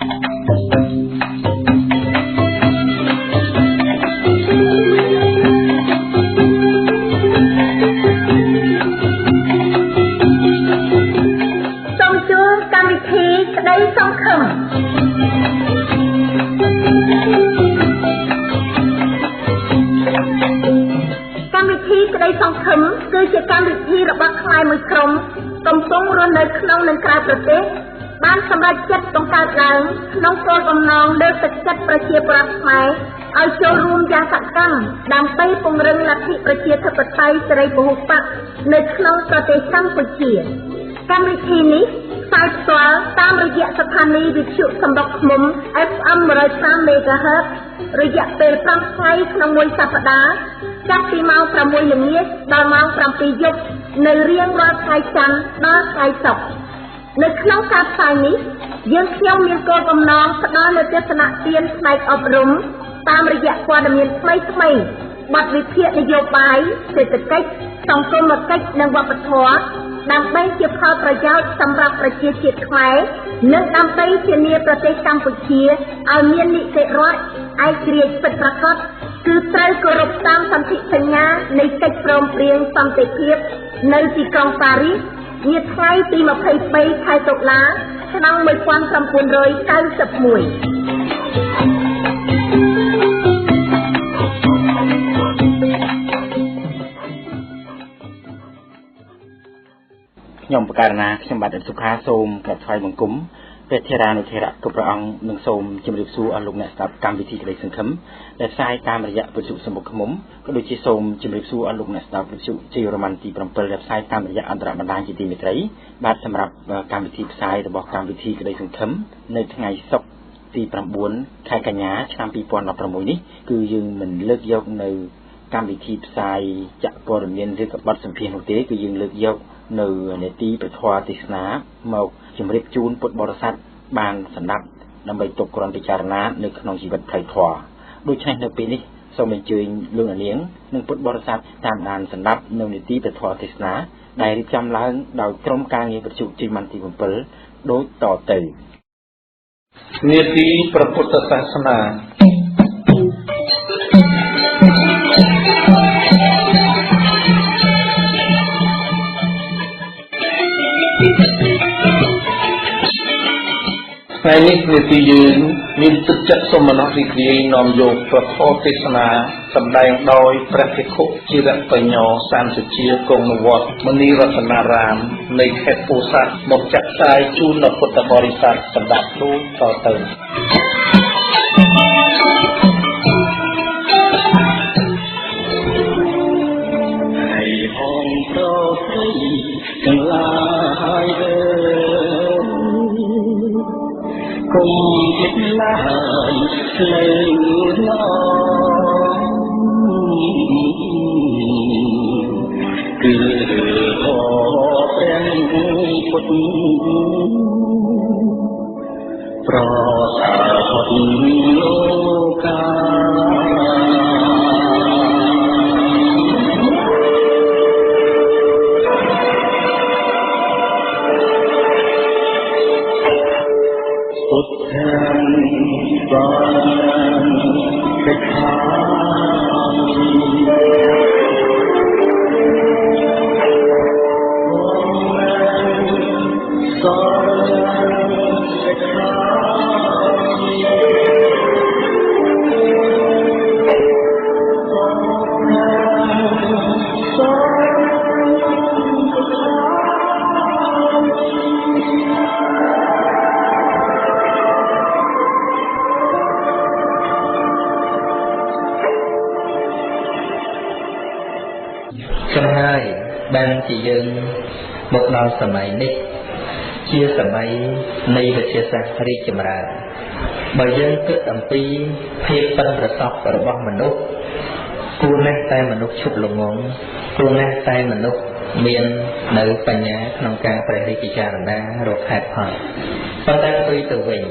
សូមជួបកម្មវិធីក្តីសង្ឃឹមកម្មវិធីក្តីសង្ឃឹមគឺជាកម្មវិធីរបស់ខ្មែរមួយក្រុមកំពុងរស់នៅក្នុងនិងក្រៅប្រទេសបានសម្រេចចិត្តបង្កើតឡើងក្នុងគោលបំណងលើកទឹកចិត្តប្រជាពលរដ្ឋខ្មែរឲ្យចូលរួមយ៉ាងសកម្មដើម្បីពង្រឹងលទ្ធិប្រជាធិបតេយ្យសេរីពហុបក្សនៅក្នុងប្រទេសកម្ពុជាកម្មវិធីនេះផ្សាយផ្ទាល់តាមរយៈស្ថានីយ៍វិទ្យុសំបុកឃ្មុំ FM 105 MHz រយៈពេល5ថ្ងៃក្នុងមួយសប្តាហ៍ចាប់ពីម៉ោង6ល្ងាចដល់ម៉ោង7យប់នៅរៀងរាល់ថ្ងៃច័ន្ទដល់ថ្ងៃសុក្រនៅក្នុងការផ្សាយនេះយើងខ្ញុំមានគោលបំណងផ្ដល់នូវទស្សនៈទានផ្នែកអប់រំតាមរយៈព័ត៌មានថ្មីៗបទវិភាគនយោបាយសេដ្ឋកិច្ចសង្គមកិច្ចនិងវប្បធម៌ដើម្បីជាផលប្រយោជន៍សម្រាប់ប្រជាជាតិខ្មែរនិងដើម្បីធានាប្រទេសកម្ពុជាឲ្យមាននីតិរដ្ឋឯករាជ្យពិតប្រាកដគឺត្រូវគោរពតាមសន្ធិសញ្ញានៃកិច្ចព្រមព្រៀងសន្តិភាពនៅទីក្រុងប៉ារីសនាថ្ងៃទី23ខែតុលាឆ្នាំ1991ខ្ញុំបករណាខ្ញុំបាទសុខាសូមក្រាបថ្វាយបង្គំព្រះថេរានុថេរៈគ្រប់ព្រះអង្គនិងសូមជម្រាបសួរអស់លោកអ្នកស្ដាប់កម្មវិធីក្តីសង្ឃឹមដែលផ្សាយតាមរយៈវិទ្យុសំបុកឃ្មុំក៏ដូចជាសូមជម្រាបសួរអស់លោកអ្នកស្ដាប់វិទ្យុជ័យរ៉ូម៉ាន់ទី7ដែលផ្សាយតាមរយៈអន្តរបណ្ដាញជាទីមេត្រីបាទសម្រាប់កម្មវិធីផ្សាយរបស់កម្មវិធីក្តីសង្ឃឹមនៅថ្ងៃសុក្រទី9ខែកញ្ញាឆ្នាំ2016នេះគឺយើងមិនលើកយកនៅកម្មវិធីផ្សាយចាក់ព័ត៌មានឬក៏បទសម្ភាសន៍នោះទេគឺយើងលើកយកនៅនេតិព្រះធម៌ទេសនាមកជម្រាបជូនពុទ្ធបរិស័ទបានសម្ដាប់ដើម្បីទុកគ្រាន់ពិចារណានៅក្នុងជីវិតផ្លូវធម៌ដូច្នេះនៅពេលនេះសូមអញ្ជើញលោកអ្នកនាងនិងពុទ្ធបរិស័ទតាមដានសម្ដាប់នៅនេតិព្រះធម៌ទេសនាដែលរៀបចំឡើងដោយក្រុមការងារវិទ្យុជ័យមន្ទី7ដូចតទៅនេតិព្រះពុទ្ធសាសនាថ្ងៃនេះនេតិយើងមានទឹកចិត្តសូមមនោរីករាយនាំយកព្រះធម៌ទេសនាសម្ដែងដោយព្រះភិក្ខុជារបញ្ញោសានសុជាគង់នៅវត្តមនីរតនារាមនៃខេត្តពោធិ៍សាត់មកចាក់ផ្សាយជូនដល់ពុទ្ធបរិស័ទសម្រាប់ដូចតទៅហើយហងប្រស្រីទាំងឡាយគុំគិតឡើយលើឡគឺធម៌ព្រះពុទ្ធប្រសើរផុតលោកាពុទ្ធាំសរណំសិក្ខាមិសរណំសិក្ខាបានជាយើងមកដល់សម័យនេះជាសម័យនៃវិទ្យាសាស្ត្ររីកចម្រើនបើយើងគិតអំពីភាពប៉ិនប្រសប់របស់មនុស្សគួរណាស់តែមនុស្សឈប់ល្ងងគួរណាស់តែមនុស្សមាននៅបញ្ញាក្នុងការប្រតិពិចារណារកហេតុផលប៉ុន្តែផ្ទុយទៅវិញ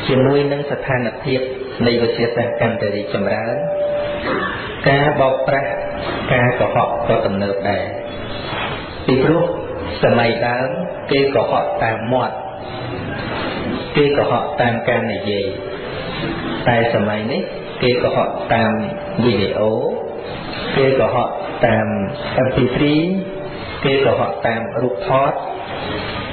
ជាមួយនឹងស្ថានភាពនៃវិទ្យាសាស្ត្រកាន់តែរីកចម្រើនការបោកប្រាស់ការកុហកក៏ទំនើបដែរពីព្រោះសម័យដើមគេកុហកតាមមាត់ គេកុហកតាមការនិយាយតែសម័យនេះគេកុហកតាមវីដេអូគេកុហកតាម MP3 គេកុហកតាមរូបថត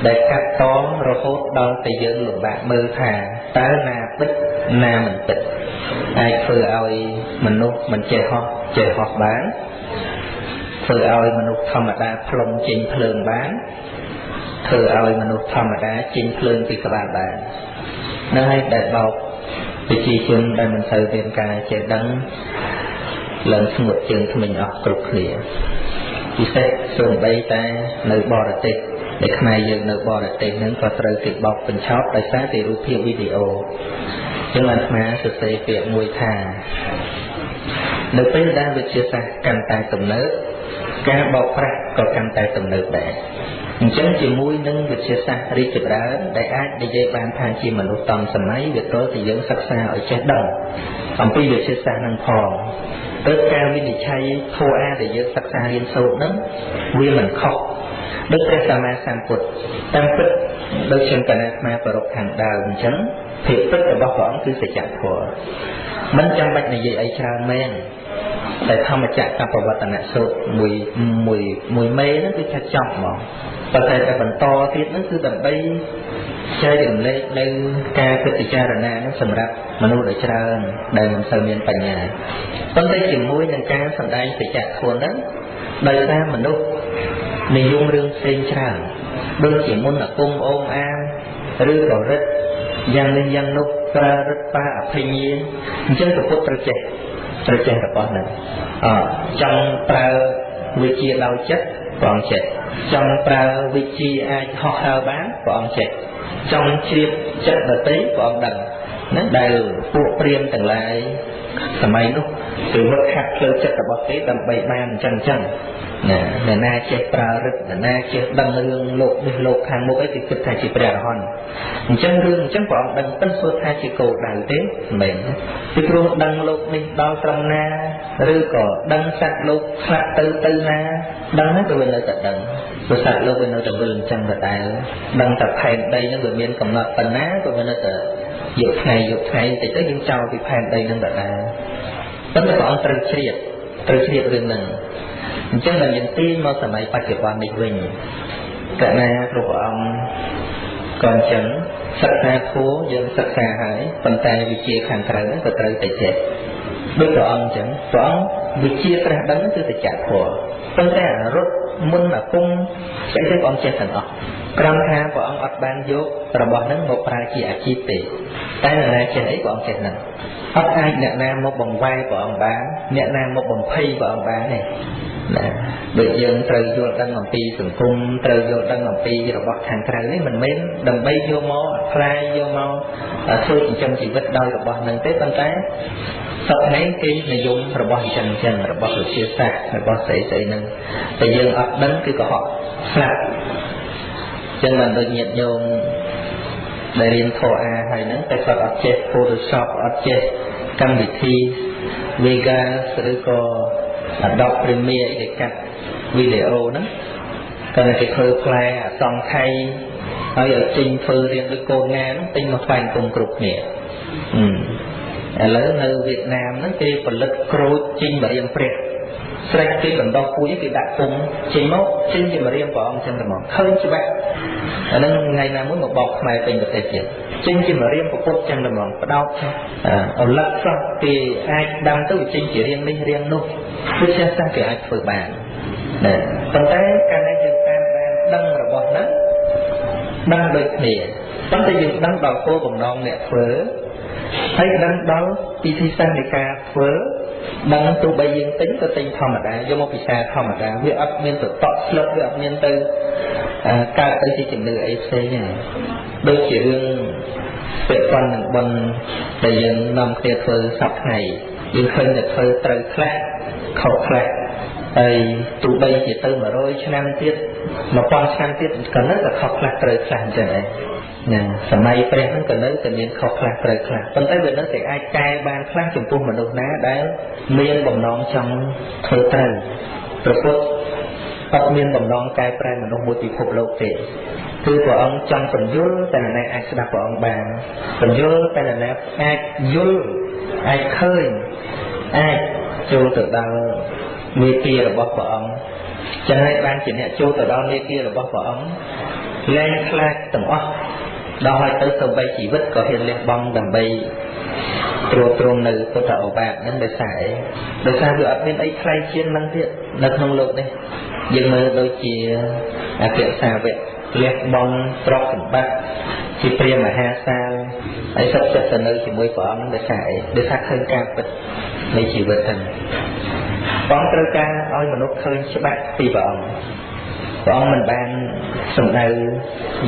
ដែលកាត់តរហូតដល់តែយើងលំបាកមើលថាតើណាពិតណាមិនពិតអាចធ្វើឲ្យមនុស្សមិនចេះហោះចេះហោះបានធ្វើឲ្យមនុស្សធម្មតាផ្លុំចេញភ្លើងបានធ្វើឲ្យមនុស្សធម្មតាចេញភ្លើងពីក្បាលបាននឹងហើយដែលបោកប្រជាជនដែលមិនសូវមានការចេះដឹងឡើងស្ងួតជើងធ្មេញអស់គ្រប់គ្នាពិសេសសូម្បីតែនៅបរទេសដែលខ្មែរយើងនៅបរទេសហ្នឹងក៏ត្រូវគេបោកបញ្ឆោតដោយសារតែរូបភាពវីដេអូចឹងអាត្មាសរសេរពាក្យមួយថានៅពេលដែលវិទ្យាសាស្ត្រកាន់តែទំនើបការបោកប្រាស់ក៏កាន់តែទំនើបដែរអញ្ចឹងជាមួយនឹងវិទ្យាសាស្ត្ររីកចម្រើនដែលអាចនិយាយបានថាជាមនុស្សតាន់សម័យវាត្រូវតែយើងសិក្សាឲ្យចេះដឹងអំពីវិទ្យាសាស្ត្រហ្នឹងផងទៅការវិនិច្ឆ័យធម៌អាដែលយើងសិក្សារៀនសូត្រហ្នឹងវាមិនខុសដូចព្រះសម្មាសម្ពុទ្ធតាមពិតដូចខ្ញុំកណាអាត្មាប្ររពខាងដើមអញ្ចឹងភាពពិតរបស់ព្រះអង្គគឺសច្ចធម៌មិនចាំបាច់និយាយអីច្រើនមែនតែធម្មចក្រកបវត្តនសូត្រមួយមួយមួយមេហ្នឹងគឺថាចប់ហ្មងប៉ុន្តែតែបន្តទៀតហ្នឹងគឺដើម្បីចែករំលែកនៅការគិតពិចារណាហ្នឹងសម្រាប់មនុស្សដ៏ច្រើនដែលមិនសូវមានបញ្ញាប៉ុន្តែជាមួយនឹងការសម្ដែងសច្ចធម៌ហ្នឹងដោយសារមនុស្សនិយមរឿងផ្សេងច្រើនដូចជាមុនអាគមអូមអាមឬក៏រិទ្ធយ៉ាងនេះយ៉ាងនោះប្រើរិទ្ធបាអភិញ្ញាអញ្ចឹងព្រះពុទ្ធត្រូវចេះរបស់ហ្នឹងចង់ប្រើវិជាដោយចិត្តព្រះអង្គចេះចង់ប្រើវិជាអាចហោះហើរបានព្រះអង្គចេះចង់ជ្រាបចិត្តដទៃព្រះអង្គដឹងណាដែលពួកព្រាហ្មណ៍ទាំងឡាយសម័យនោះគឺវឹកហាត់ផ្លូវចិត្តរបស់គេដើម្បីបានអញ្ចឹងណាអ្នកណាចេះប្រើរិទ្ធអ្នកណាចេះដឹងរឿងលោកនេះលោកខាងមុខអីគេគិតថាជាព្រះអរហន្តអញ្ចឹងរឿងអញ្ចឹងព្រះអង្គដឹងពិនសួរថាជាគោលដៅទេមិនមែនពីព្រោះដឹងលោកនេះដល់ត្រង់ណាឬក៏ដឹងសត្វលោកស្លាប់ទៅណាដឹងហើយក៏វានៅតែដឹងព្រោះសត្វលោកវានៅតែវិលអញ្ចឹងដដែលដឹងតែផែនដីហ្នឹងវាមានកំណត់ប៉ុណ្ណាក៏វានៅតែយកថ្ងៃតិចទៅយើងចោលពីផែនដីហ្នឹងដដែលប៉ុន្តែព្រះអង្គត្រូវជ្រាបរឿងហ្នឹងអញ្ចឹងដល់យើងទាញមកសម័យបច្ចុប្បន្ននេះវិញកណាព្រះអង្គក៏អញ្ចឹងសិក្សាធម៌យើងសិក្សាហើយប៉ុន្តែវិជ្ជាខាងក្រៅហ្នឹងក៏ត្រូវតែចេះដូចព្រះអង្គអញ្ចឹងព្រះអង្គវិជ្ជាត្រាស់ដឹងគឺសច្ចធម៌ប៉ុន្តែរត់មុនអាគមស្អីទៅព្រះអង្គចេះទាំងអស់ក្រំថាព្រះអង្គអត់បានយករបស់ហ្នឹងមកប្រើជាអាជីពទេតែអ្នកណាចេះអីព្រះអង្គចេះហ្នឹងអត់អាចអ្នកណាមកបង្វែរព្រះអង្គបានអ្នកណាមកបំភ័យព្រះអង្គបានទេណាដូចយើងត្រូវយល់ដឹងអំពីសង្គមត្រូវយល់ដឹងអំពីរបស់ខាងក្រៅនេះមិនមែនដើម្បីយកមកផ្លាយយកមកធ្វើចិញ្ចឹមជីវិតដោយរបស់ហ្នឹងទេប៉ុន្តែសប្តាហ៍នេះគេនិយមរបស់អញ្ចឹងរបស់វិទ្យាសាស្ត្ររបស់ស្អីហ្នឹងតែយើងអត់ដឹងគឺកុហកស្លាប់ចឹងបានដូចញាតិញោមដែលរៀនធម៌អាហើយហ្នឹងតែគាត់អត់ចេះ Photoshop អត់ចេះកម្មវិធី Vegas ឬក៏ Adobe Premiere អីគេកាត់វីដេអូហ្នឹងគាត់គេធ្វើផ្លែអសង្ខ័យហើយឲ្យចេញធ្វើរៀនដូចកូនងាហ្នឹងទិញមកថ្វាយគុំគ្រប់គ្នាឥឡូវនៅវៀតណាមហ្នឹងគេផលិតក្រូចចេញមករៀងព្រះស្រេចគេបណ្ដោះពូជគេដាក់ពុំចេញមកចេញជាម្រាមព្រះអង្គចឹងតែមកឃើញច្បាស់អាហ្នឹងថ្ងៃណាមួយមកបោកខ្មែរពេញប្រទេសទៀតចេញជាម្រាមពុទ្ធចឹងតែមកបដោតអលឹកសោះគេអាចដាំទៅវាចេញជារាងនេះរាងនោះវិទ្យាសាស្ត្រគេអាចធ្វើបានណាប៉ុន្តែកាលណាយើងតាមដានដឹងរបស់ហ្នឹងដឹងដូចគ្នាប៉ុន្តែយើងដឹងដល់គោលបំណងអ្នកធ្វើហើយដឹងដល់ពិធីសាស្ត្រនៃការធ្វើដឹងទោះបីយើងទិញក៏ទិញធម្មតាយកមកពិសាធម្មតាវាអត់មានទៅតក់ស្លុតវាអត់មានទៅកើតទៅជាជំនឿអីផ្សេងទេដូចជារឿងពាក់ព័ន្ធនឹងបុណ្យដែលយើងនាំគ្នាធ្វើសប្តាហ៍ថ្ងៃយើងឃើញតែធ្វើត្រូវខ្លះខុសខ្លះហើយទោះបីជាទៅ100ឆ្នាំទៀត1000ឆ្នាំទៀតក៏នៅតែខុសខ្លះត្រូវខ្លះអញ្ចឹងឯងណាសម័យព្រះហ្នឹងក៏នៅតែមានខុសខ្លះត្រូវខ្លះប៉ុន្តែវានៅតែអាចកែបានខ្លះចំពោះមនុស្សណាដែលមានបំណងចង់ធ្វើត្រូវព្រះពុទ្ធ អត់មានបំណងកែប្រែមនុស្សមួយពិភពលោកទេគឺព្រះអង្គចង់ពន្យល់តែអ្នកណាអាចស្ដាប់ព្រះអង្គបានពន្យល់តែអ្នកណាអាចយល់អាចឃើញអាចចូលទៅដល់មេគារបស់ព្រះអង្គចឹងហើយបានជាអ្នកចូលទៅដល់មេគារបស់ព្រះអង្គលែងខ្លាចទាំងអស់ដល់ហើយទៅសូម្បីជីវិតក៏ហ៊ានលះបង់ដើម្បីត្រួតត្រងនៅពុទ្ធឱវាទហ្នឹងដោយសារអីដោយសារវាអត់មានអីថ្លៃជាងហ្នឹងទៀតនៅក្នុងលោកនេះយើងមើលដូចជាអគ្គសាវកលះបង់ទ្រព្យសម្បត្តិជាព្រាហ្មណ៍មហាសាលហើយសុខចិត្តទៅនៅជាមួយព្រះអង្គហ្នឹងដោយសារអីដោយសារឃើញការពិតនៃជីវិតហ្នឹងព្រះអង្គត្រូវការឲ្យមនុស្សឃើញច្បាស់ពីព្រះអង្គព្រះអង្គមិនបានសំដៅ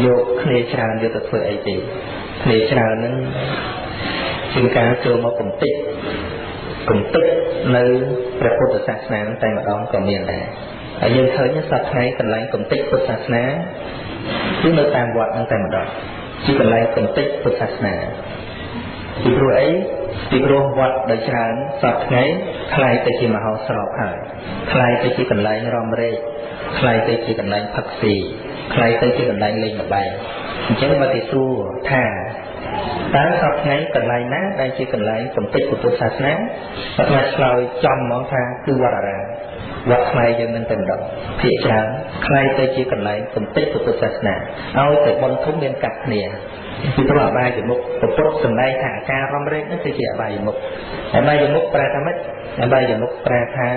យកគ្នាច្រើនយកទៅធ្វើអីទេគ្នាច្រើនហ្នឹងជាការចូលមកកំទេចនៅព្រះពុទ្ធសាសនាតែម្ដងក៏មានដែរហើយយើងឃើញសប្តាហ៍ថ្ងៃកន្លែងកំទេចពុទ្ធសាសនាគឺនៅតាមវត្តហ្នឹងតែម្ដងជាកន្លែងកំទេចពុទ្ធសាសនាពីព្រោះអីពីព្រោះវត្តដោយច្រើនសប្តាហ៍ថ្ងៃក្លាយទៅជាមហោស្រពហើយក្លាយទៅជាកន្លែងរំរែកក្លាយទៅជាកន្លែងផឹកស៊ីក្លាយទៅជាកន្លែងលេងល្បែងអញ្ចឹងបើគេសួរថាតើសប្តាហ៍ថ្ងៃកន្លែងណាដែលជាកន្លែងកំទេចពុទ្ធសាសនាអាត្មាឆ្លើយចំហ្មងថាគឺវត្តអារាមវត្តខ្មែរយើងនឹងតែម្ដងភាគច្រើនក្លាយទៅជាកន្លែងកំទេចពុទ្ធសាសនាឲ្យតែបុណ្យធំមានកាត់គ្នាពីព្រោះអបាយមុខពុទ្ធសម្ដែងថាការរំរែកនោះគឺជាអបាយមុខអបាយមុខប្រែថាម៉េចអបាយមុខប្រែថា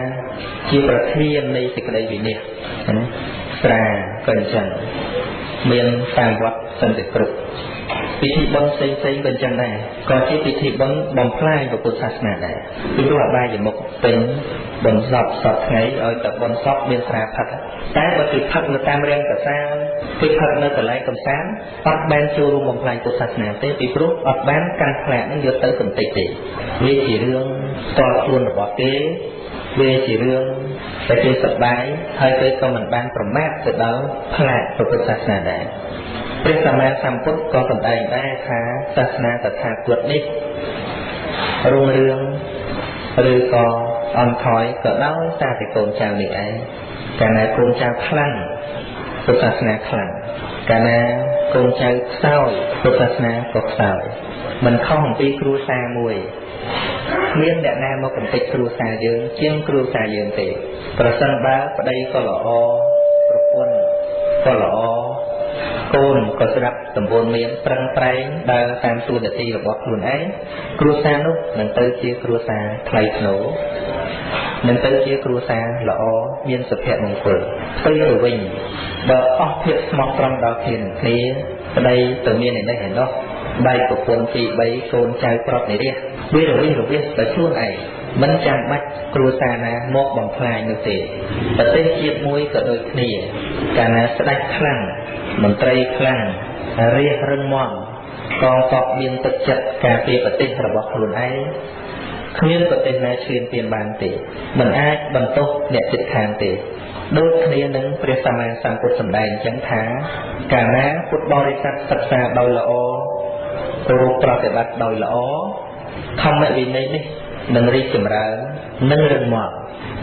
ជាប្រធាននៃសេចក្តីវិនិច្ឆ័យណាស្រាក៏អញ្ចឹងមានតាមវត្តសន្តិគ្រប់ពិធីបុណ្យផ្សេងៗក៏អញ្ចឹងដែរក៏ជាពិធីបុណ្យបំផ្លាញពុទ្ធសាសនាដែរពីព្រោះអបាយមុខពេញបុណ្យសពសពថ្ងៃឲ្យតែបុណ្យសពមានស្រាផឹកតែបើគេផឹកនៅតាមរាងកាសាលគេផឹកនៅកន្លែងកំសាន្តអត់បានចូលរួមបំផ្លាញពុទ្ធសាសនាទេពីព្រោះអត់បានកាន់ផ្លាកនឹងយកទៅកំទេចទេវាជារឿងផ្ទាល់ខ្លួនរបស់គេវាជារឿងតែគេសប្បាយហើយគេក៏មិនបានប្រមាថទៅដល់ផ្លាកពុទ្ធសាសនាដែរព្រះសម្មាសម្ពុទ្ធក៏សម្ដែងដែរថាសាសនាតថាគតនេះរុងរឿងឬក៏អន់ថយក៏ដោយសារតែកូនចៅនេះឯងកាលណាកូនចៅខ្លាំងពុទ្ធសាសនាខ្លាំងកាលណាកូនចៅខ្សោយពុទ្ធសាសនាក៏ខ្សោយមិនខុសអំពីគ្រួសារមួយមានអ្នកណាមកកំទេចគ្រួសារយើងជាងគ្រួសារយើងទេប្រសិនបើប្តីក៏ល្អប្រពន្ធក៏ល្អកូនក៏ស្ដាប់ដំបូន្មានប្រឹងប្រែងដើរតាមតួនាទីរបស់ខ្លួនឯងគ្រួសារនោះនឹងទៅជាគ្រួសារថ្លៃថ្នូរនឹងទៅជាគ្រួសារល្អមានសុភមង្គលផ្ទុយទៅវិញបើអស់ភាពស្មោះត្រង់ដល់គ្នានឹងគ្នាប្តីទៅមានឯនេះឯនោះបែកប្រពន្ធទី3កូនចៅប្របនិរះវារវិះរវិះដោយខ្លួនឯងមិនចាំបាច់គ្រួសារណាមកបំផ្លាញនោះទេប្រទេសជាតិមួយក៏ដូចគ្នាកាលណាស្ដេចខ្លាំងមន្ត្រីខ្លាំងរាជរឹងមាំកងទ័ពមានទឹកចិត្តការពារប្រទេសរបស់ខ្លួនឯងគ្មានប្រទេសណាឈ្លានពានបានទេមិនអាចបន្ទោសអ្នកជិតខាងទេដូចគ្នានឹងព្រះសម្មាសម្ពុទ្ធសម្ដែងអញ្ចឹងថាកាលណាពុទ្ធបរិស័ទសិក្សាដោយល្អគោរពប្រតិបត្តិដោយល្អធម្មវិន័យនេះនឹងរីកចម្រើននិងរឹងមាំ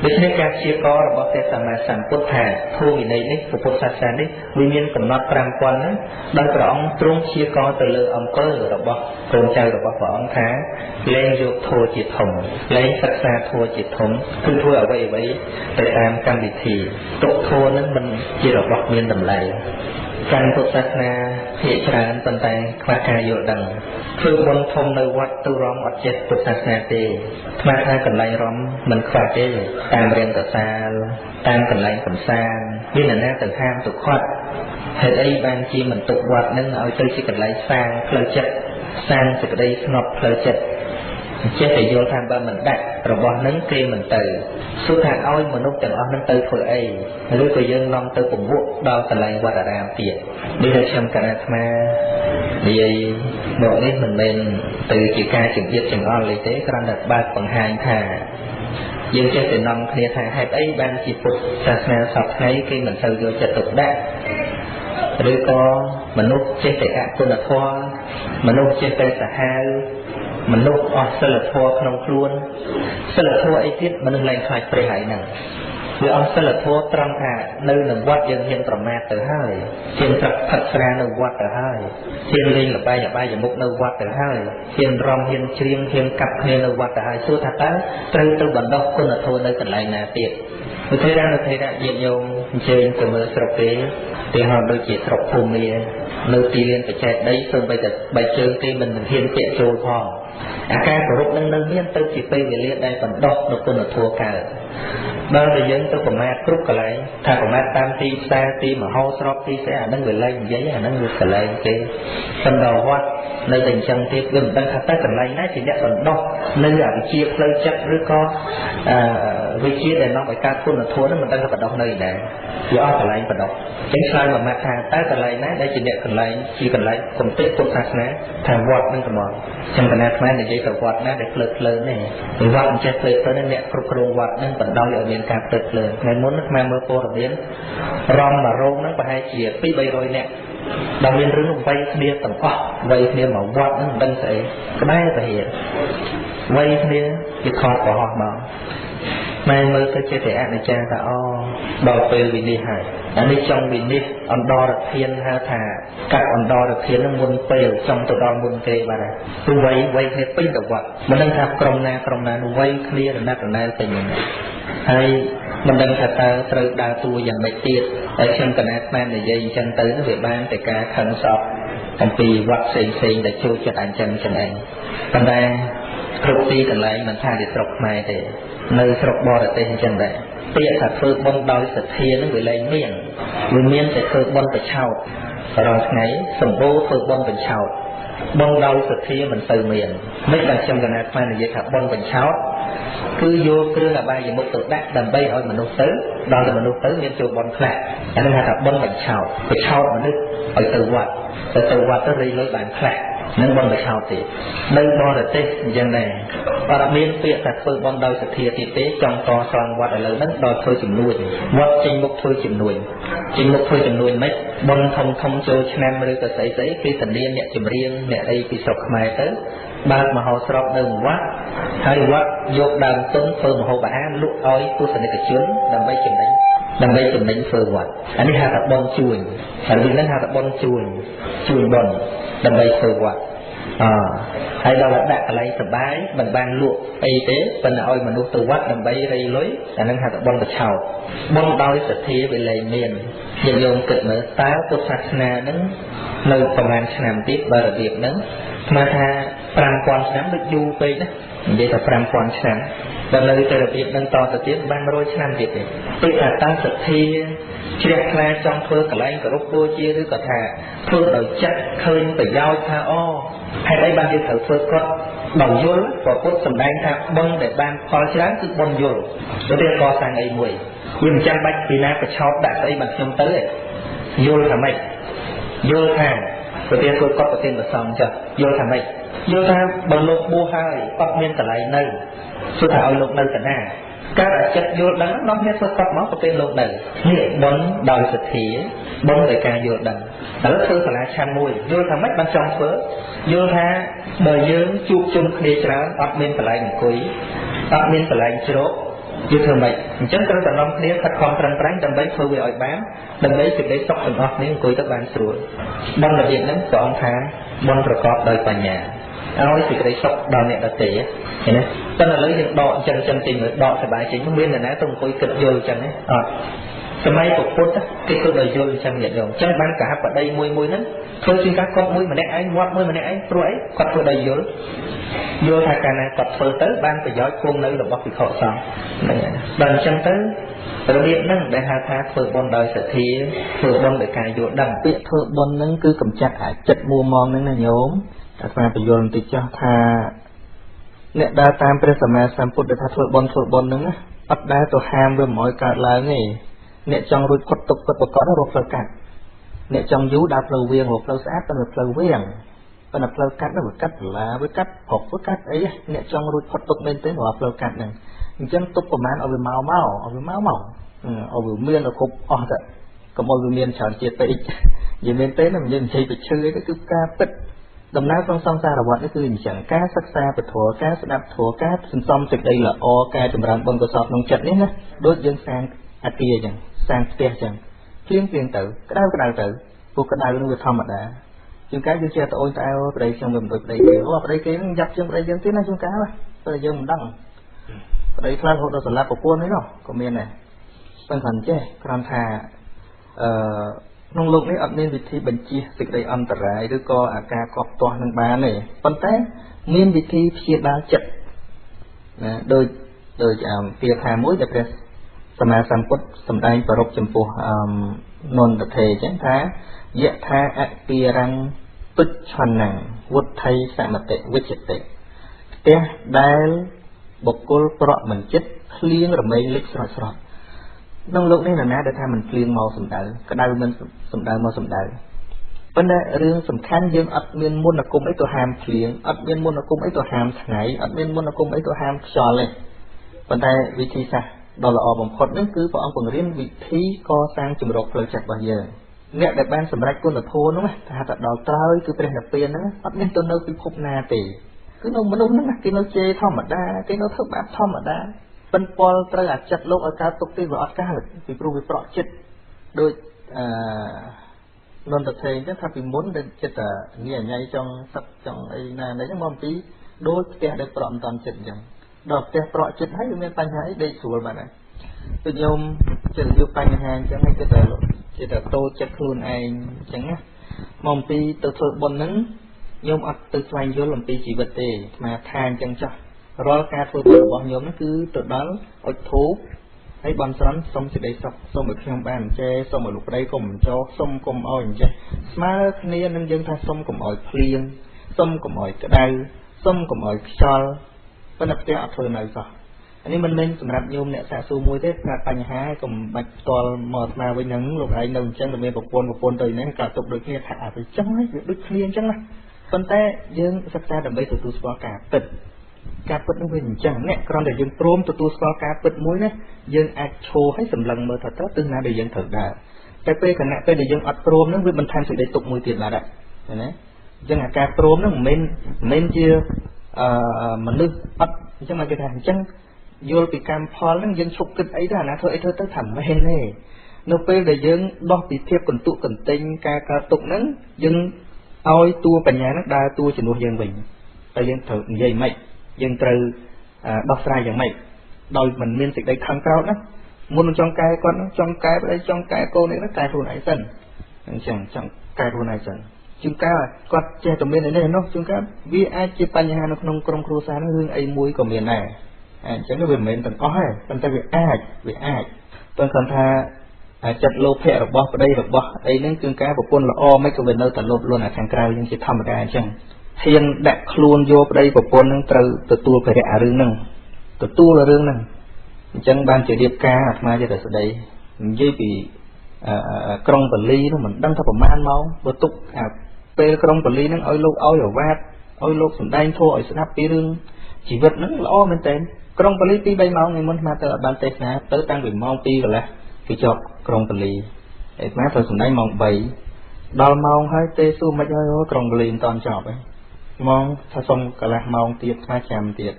ដូច្នេះការព្យាកររបស់ព្រះសម្មាសម្ពុទ្ធថាធម៌វិន័យនេះពុទ្ធសាសនានេះវាមានកំណត់5000ហ្នឹងដោយព្រះអង្គទ្រង់ព្យាករទៅលើអំពើរបស់កូនចៅរបស់ព្រះអង្គថាលែងយកធម៌ជាធំលែងសិក្សាធម៌ជាធំគឺធ្វើអ្វីអ្វីទៅតាមកម្មវិធីទុកធម៌ហ្នឹងមិនជារបស់មានតម្លៃកាន់ពុទ្ធសាសនាភាគច្រើនប៉ុន្តែខ្វះការយល់ដឹងធ្វើបុណ្យធំនៅវត្តទៅរំអត់ចេះពុទ្ធសាសនាទេថ្មថាកន្លែងរំមិនខ្វះទេតាមរាងកសាលតាមកន្លែងកំសាន្តមានអ្នកណាទៅហាមទៅខាត់ហេតុអីបានជាមិនទុកវត្តនឹងឲ្យទៅជាកន្លែងសាងផ្លូវចិត្តសាងសេចក្តីស្ងប់ផ្លូវចិត្តចេះតែយល់ថាបើមិនដាក់របស់នឹងគេមិនទៅសួរថាឲ្យមនុស្សទាំងអស់នឹងទៅធ្វើអីឬក៏យើងនាំទៅពង្វក់ដល់កន្លែងវត្តអារាមទៀតនេះដែលខ្ញុំកណាអាត្មានិយាយមកនេះមិនមែនទៅជាការចង្អៀតចង្អល់អីទេគ្រាន់តែបើកបង្ហាញថាយើងចេះតែនាំគ្នាថាហេតុអីបានជាពុទ្ធសាសនាសព្វថ្ងៃគេមិនសូវយកចិត្តទុកដាក់ឬក៏មនុស្សចេះតែអគុណធម៌មនុស្សចេះតែសាហាវមនុស្សអស់សិលធម៌ក្នុងខ្លួនសិលធម៌អីទៀតមនុស្សលែងខ្លាចព្រះហើយហ្នឹង វាអស់សិលធម៌ត្រង់ថានៅនឹងវត្តយើងហ៊ានប្រមាទទៅហើយហ៊ានផឹកស្រានៅវត្តទៅហើយហ៊ានលេងល្បែងអបាយមុខនៅវត្តទៅហើយហ៊ានរំហ៊ានច្រៀងហ៊ានកាប់គ្នានៅវត្តទៅហើយសួរថាតើត្រូវទៅបណ្ដុះគុណធម៌នៅកន្លែងណាទៀតឧទាហរណ៍នៅថេរៈញាតិញោមអញ្ជើញទៅមើលស្រុកគេទីហោដូចជាស្រុកភូមានៅទីលានបច្ចេកដីសូម្បីតែបែកជើងគេមិនហ៊ានពាក់ចូលផងអាការគោរពនឹងនៅមានទៅជាពេលវេលាដែលបណ្ដុះនៅគុណធម៌កើតដល់តែយើងទៅប្រមាទគ្រប់កន្លែងថាប្រមាទតាមទីផ្សារទីមហោស្រពទីស្អីអានឹងវាលែងនិយាយអានឹងវាកន្លែងគេបណ្ដោះវត្តនៅតែអញ្ចឹងទៀតវាមិនដឹងថាតើកន្លែងណាជាអ្នកបណ្ដោះនៅអវិជ្ជាផ្លូវចិត្តឬក៏វិជ្ជាដែលនាំឲ្យកើតគុណធម៌នឹងមិនដឹងថាបណ្ដោះនៅឯណាវាអស់កន្លែងបណ្ដោះអញ្ចឹងឆ្លើយមកថាតើកន្លែងណាដែលជាអ្នកកន្លែងជាកន្លែងគន្តិពុទ្ធសាសនាថាវត្តនឹងត្មងចឹងកណាខ្មែរនិយាយទៅវត្តណាដែលភ្លើតភ្លើននេះវត្តមិនចេះភ្លើតភ្លើនអ្នកគ្រប់គ្រងវត្តនឹងបណ្ដោយឲ្យមានការភ្លើតភ្លើនថ្ងៃមុនខ្មែរមើលព័ត៌មានរំមករោងហ្នឹងប្រហែលជា2-300នាក់ដល់មានរឿងវៃគ្នាទាំងអស់វៃគ្នាមកវត្តហ្នឹងមិនដឹងស្អីក្បែរពហិវៃគ្នាគេថតកុហកមកម៉ែមើលទៅជាតែអនិច្ចាថាអូដល់ពេលវិនិច្ឆ័យហើយអានេះចង់វិនិច្ឆ័យអន្តរធានហៅថាកាត់អន្តរធាននឹងមុនពេលចង់ទៅដល់មុនគេបាទគឺវៃវៃគ្នាពេញទៅវត្តមិនដឹងថាក្រុមណាក្រុមណាវៃគ្នារណាត់រណែលពេញហ្នឹងហើយមិនដឹងថាតើត្រូវដើរតួយ៉ាងម៉េចទៀតហើយខ្ញុំកណាស្មាននិយាយអញ្ចឹងទៅវាបានតែការខឹងសក់អំពីវត្តផ្សេងផ្សេងដែលចូលចិត្តអញ្ចឹងចឹងឯងប៉ុន្តែគ្រប់ទីកន្លែងមិនថាជាស្រុកខ្មែរទេនៅស្រុកបរទេសអញ្ចឹងដែរពាក្យថាធ្វើបុណ្យដោយសទ្ធានឹងវាលែងមានវាមានតែធ្វើបុណ្យប្រឆោតរាល់ថ្ងៃសម្បូរធ្វើបុណ្យបញ្ឆោតបុណ្យដោយសទ្ធាមិនទៅមានមិនដែលខ្ញុំកណាខ្មែរនិយាយថាបុណ្យបញ្ឆោតគឺយកគ្រឿងអបាយមុខទៅដាក់ដើម្បីឲ្យមនុស្សទៅដល់តែមនុស្សទៅមានចូលបុណ្យខ្លះអានឹងហៅថាបុណ្យបញ្ឆោតបញ្ឆោតមនុស្សឲ្យទៅវត្តទៅទៅវត្តទៅរៃលុយបានខ្លះនឹងបុណ្យបញ្ឆោតទេនៅបរទេសអញ្ចឹងដែរអត់មានពាក្យថាធ្វើបុណ្យដោយសទ្ធាទៀតទេចង់កសាងវត្តឥឡូវហ្នឹងដល់ធ្វើជំនួញវត្តចេញមុខធ្វើជំនួញចេញមុខធ្វើជំនួញមិនបុណ្យធំធំចូលឆ្នាំឬក៏ស្អីស្អីគេធានាអ្នកចម្រៀងអ្នកអីពីស្រុកខ្មែរទៅបើកមហោស្រពនៅវត្តហើយវត្តយកដើមទុនធ្វើមហោបអាហារលក់ឲ្យទស្សនិកជនដើម្បីចំណេញដើម្បីចំណេញធ្វើវត្តអានេះហៅថាបុណ្យជួញហើយរឿងហ្នឹងហៅថាបុណ្យជួញជួញបុណ្យដើម្បីធ្វើវត្តអហើយដល់ដាក់កន្លែងសបាយមិនបានលក់អីទេប៉ុន្តែឲ្យមនុស្សទៅវត្តដើម្បីរៃលុយអានឹងហៅថាបុណ្យប្រឆោតបុណ្យដោយសទ្ធាវាលែងមានយើងយោងគិតមើលតើពុទ្ធសាសនាហ្នឹងនៅប្រហែលឆ្នាំទៀតបើរបៀបហ្នឹងស្មានថា5000ឆ្នាំដូចយូរពេកណានិយាយថា5000ឆ្នាំដល់នៅតែរបៀបហ្នឹងតទៅទៀតបាន100ឆ្នាំទៀតទេគឺថាតើសទ្ធាជ្រះថ្លាចង់ធ្វើកន្លែងគោរពបូជាឬក៏ថាធ្វើដោយចិត្តឃើញប្រយោជន៍ថាអូហេតុអីបានយើងត្រូវធ្វើគាត់ដោយយល់ព្រោះពុទ្ធសម្ដែងថាបុណ្យដែលបានផលច្រើនគឺបុណ្យយល់ទៅទៀតកសាងអីមួយវាមិនចាំបាច់ពីណាប្រឆោតដាក់ស្អីបានខ្ញុំទៅទេយល់ថាម៉េចយល់ថាទៅទៀតធ្វើគាត់ប្រទានប្រសំចុះយល់ថាម៉េចយល់ថាបើលោកបួសហើយអត់មានកន្លែងនៅសួរថាឲ្យលោកនៅកណាកើតអាចិត្តយល់ដឹងនាំគ្នាធ្វើគាត់មកប្រទេសលោកនៅនេះបុណ្យដោយសទ្ធាបុណ្យដោយការយល់ដឹងឥឡូវធ្វើសាលាឆាន់មួយយល់ថាម៉េចបានចង់ធ្វើយល់ថាបើយើងជួបជុំគ្នាច្រើនអត់មានកន្លែងអង្គុយអត់មានកន្លែងជ្រកយើងធ្វើម៉េចអញ្ចឹងត្រូវតែនាំគ្នាខិតខំប្រឹងប្រែងដើម្បីធ្វើវាឲ្យបានដើម្បីសេចក្តីសុខទាំងអស់គ្នាអង្គុយទៅបានស្រួលបុណ្យរបៀបហ្នឹងព្រះអង្គថាបុណ្យប្រកបដោយបញ្ញាឲ្យសេចក្តីសុខដល់អ្នកដទៃឃើញទេប៉ុន្តែឥឡូវយើងដកអញ្ចឹងចឹងចេញមើលដកសบายចេញមានអ្នកណាទៅអង្គុយគិតយល់អញ្ចឹងទេអត់សម័យពុទ្ធគេធ្វើដោយយល់អញ្ចឹងញាតិញោមអញ្ចឹងបានកហបតីមួយមួយហ្នឹងធ្វើជាការគាត់មួយម្នាក់ឯងវត្តមួយម្នាក់ឯងព្រោះអីគាត់ធ្វើដោយយល់យល់ថាកាលណាគាត់ធ្វើទៅបានប្រយោជន៍គង់នៅរបស់ភិក្ខុសង្ឃហ្នឹងហើយដល់អញ្ចឹងទៅរបៀបហ្នឹងដែលហៅថាធ្វើបុណ្យដោយសទ្ធាធ្វើបុណ្យដោយការយល់ដឹងពាក្យធ្វើបុណ្យហ្នឹងគឺកំចាត់អាចិត្តមួម៉ងហ្នឹងណាញោមអាត្មាបញ្យល់បន្តិចចុះថាអ្នកដើរតាមព្រះសម្មាសម្ពុទ្ធដែលថាធ្វើបុណ្យធ្វើបុណ្យហ្នឹងណាអត់ដែលទៅហាមវាមិនឲ្យកើតឡើងទេអ្នកចង់រួចផុតទុក្ខពិតប្រាកដរកផ្លូវកាត់អ្នកចង់យូរដើរផ្លូវវៀងរកផ្លូវស្អាតតែផ្លូវវៀងប៉ុន្តែផ្លូវកាត់នោះវាកាត់បន្លាវាកាត់ប្រកវាកាត់អីអ្នកចង់រួចផុតទុក្ខមែនទេរកផ្លូវកាត់ហ្នឹងអញ្ចឹងទុកប្រមាណឲ្យវាមកមកឲ្យវាមកមកឲ្យវាមានឲ្យគ្រប់អស់ទៅកុំឲ្យវាមានច្រើនជាតិពេកនិយាយមែនទេណាមិននិយាយទៅឈឺអីទេគឺការពិតដំណើរក្នុងសង្សារវដ្តនេះគឺអញ្ចឹងការសិក្សាពធការស្ដាប់ធម៌ការសន្សំសេចក្តីល្អការចម្រើនបុណ្យកុសលក្នុងចិត្តនេះណាដូចយើងសាង អាគារអញ្ចឹងសាងផ្ទះអញ្ចឹងភ្លៀងភ្លៀងទៅក្តៅក្តៅទៅពួកក្តៅនោះវាធម្មតាជួនកាលយើងចេះតែអូនត្អែវប្តីខ្ញុំវាមិនដូចប្តីគេអូប្តីគេហ្នឹងយ៉ាប់ជាងប្តីយើងទៀតណាជួនកាលតែយើងមិនដឹងប្តីខ្លះរហូតដល់សម្លាប់ប្រពន្ធនេះនោះក៏មានដែរប៉ុន្តែចេះគ្រាន់ថាក្នុងលោកនេះអត់មានវិធីបញ្ជៀសសេចក្តីអន្តរាយឬក៏អាការកប់ទាស់នឹងបានទេប៉ុន្តែមានវិធីព្យាបាលចិត្តណាដូចពាក្យថាមួយដែលព្រះសម្មាសម្ពុទ្ធសម្ដែងប្ររពចំពោះនន្តថេអញ្ចឹងថាយថាអពារੰទុច្ឆនੰវុទ្ធិសមតិវិជ្ជតិផ្ទះដែលបុគ្គលប្រក់មិនចិត្តភ្លៀងរមែងលិចស្រោចស្រពក្នុងលោកនេះនរណាដែលថាមិនភ្លៀងមកសំដៅក្តៅមិនសំដៅមកសំដៅប៉ុន្តែរឿងសំខាន់យើងអត់មានមន្តអាគមអីទៅហាមភ្លៀងអត់មានមន្តអាគមអីទៅហាមថ្ងៃអត់មានមន្តអាគមអីទៅហាមខ្យល់ទេប៉ុន្តែវិធីសាស្ត្រដ៏ល្អបំផុតនេះគឺព្រះអង្គបង្រៀនវិធីកសាងជំរកផ្លូវចិត្តរបស់យើងអ្នកដែលបានសម្រេចគុណធម៌នោះថាទៅដល់ត្រើយគឺព្រះនិព្វានហ្នឹងអត់មានទៅនៅពិភពណាទេគឺនៅមនុស្សហ្នឹងគេនៅជេរធម្មតាគេនៅធ្វើបាបធម្មតាពិនពលត្រូវអាចិត្តលោកឲ្យកើតទុកទេវាអត់កើតពីព្រោះវាប្រក់ចិត្តដូចនន្តថេអញ្ចឹងថាពីមុនដែលចិត្តងាយញ៉ៃចង់សឹកចង់អីណានេះហ្នឹងមកអំពីដូចផ្ទះដែលប្រក់មិនតាន់ចិត្តអញ្ចឹងដល់ផ្ទះប្រក់ចិត្តហើយវាមានបញ្ហាអីដេកស្រួលបាត់ហើយដូចញោមចិត្តយកបញ្ហាអញ្ចឹងហើយចិត្តតែតូចចិត្តខ្លួនឯងអញ្ចឹងណាមកអំពីទៅធ្វើបុណ្យហ្នឹងញោមអត់ទៅស្វែងយល់អំពីជីវិតទេអាត្មាថាអញ្ចឹងចោះរាល់ការធ្វើបុណ្យរបស់ញោមហ្នឹងគឺទៅដល់អុជធូបហើយបន់ស្រន់សុំសេចក្តីសុខសុំឲ្យខ្ញុំបានអញ្ចេះសុំឲ្យលោកប្តីកុំចោសុំកុំឲ្យអញ្ចេះស្មើគ្នានឹងយើងថាសុំកុំឲ្យភ្លៀងសុំកុំឲ្យក្តៅសុំកុំឲ្យខ្យល់ប៉ុន្តែផ្ទះអត់ធ្វើនៅសោះអានេះមិនមែនសម្រាប់ញោមអ្នកសាកសួរមួយទេប្រាប់បញ្ហាកុំបាច់ផ្ទាល់មកអាត្មាវិញហ្នឹងលោកឯងនៅអញ្ចឹងតែមានប្រពន្ធទៅហ្នឹងក៏ទុកដូចគ្នាថាអាវាចឹងហើយវាដូចគ្នាអញ្ចឹងណាប៉ុន្តែយើងសិក្សាដើម្បីទទួលស្គាល់ការពិតការពិតនោះវាអញ្ចឹងអ្នកគ្រាន់តែយើងព្រមទទួលស្គាល់ការពិតមួយណាយើងអាចឈរឲ្យសម្លឹងមើលថាតើទិសណាដែលយើងត្រូវដើរតែពេលខណៈពេលដែលយើងអត់ព្រមហ្នឹងវាបន្ថែមសេចក្តីទុក្ខមួយទៀតបាទណាអញ្ចឹងអាការព្រមហ្នឹងមិនមែនជាមនុស្សអត់អញ្ចឹងមកគេថាអញ្ចឹងយល់ពីកម្មផលហ្នឹងយើងឈប់គិតអីទៅអាណាធ្វើអីធ្វើទៅថាមិនមែនទេនៅពេលដែលយើងដោះពីភាពកន្ទុកកន្ទិញការកើតទុក្ខហ្នឹងយើងឲ្យតួបញ្ញាហ្នឹងដើរតួជំនួសយើងវិញតែយើងត្រូវនិយាយម៉េចយើងត្រូវដោះស្រាយយ៉ាងម៉េចដោយមិនមានសេចក្តីខឹងក្រោធណាមុននឹងចង់កែគាត់ចង់កែប្តីចង់កែកូននេះកែខ្លួនឯងសិនអញ្ចឹងចង់កែខ្លួនឯងសិនជួនកាលគាត់ចេះតែមាននេះនោះជួនកាលវាអាចជាបញ្ហានៅក្នុងក្រុមគ្រួសារនោះរឿងអីមួយក៏មានដែរអញ្ចឹងវាមិនមែនទាំងអស់ទេប៉ុន្តែវាអាចប៉ុន្តែគាត់ថាចិត្តលោភៈរបស់ប្តីរបស់អីហ្នឹងជួនកាលប្រពន្ធល្អមិនក៏វានៅតែលោភលន់អាខាងក្រៅយើងជាធម្មតាអញ្ចឹងហ៊ានដាក់ខ្លួនយកប្តីប្រពន្ធនឹងត្រូវទទួលភារៈរឿងហ្នឹងទទួលរឿងហ្នឹងអញ្ចឹងបានជារៀបការអាត្មាចេះតែស្ដីនិយាយពីក្រុងបាលីនោះមិនដឹងថាប្រមាណម៉ោងបើទុកអាពេលក្រុងបាលីហ្នឹងឲ្យលោកឲ្យអាវ៉ាតឲ្យលោកសម្ដែងធម៌ឲ្យស្ដាប់ពីរឿងជីវិតហ្នឹងល្អមែនទែនក្រុងបាលី2 3ម៉ោងថ្ងៃមុនអាត្មាទៅអត់បានទេសនាទៅតាំងពីម៉ោង2កន្លះគេជាប់ក្រុងបាលីអាត្មាត្រូវសម្ដែងម៉ោង3ដល់ម៉ោងហើយទេសួរមិនហើយក្រុងបាលីមិនតាន់ចប់ទេម៉ោងថាសុំកន្លះម៉ោងទៀតស្មាចាំទៀត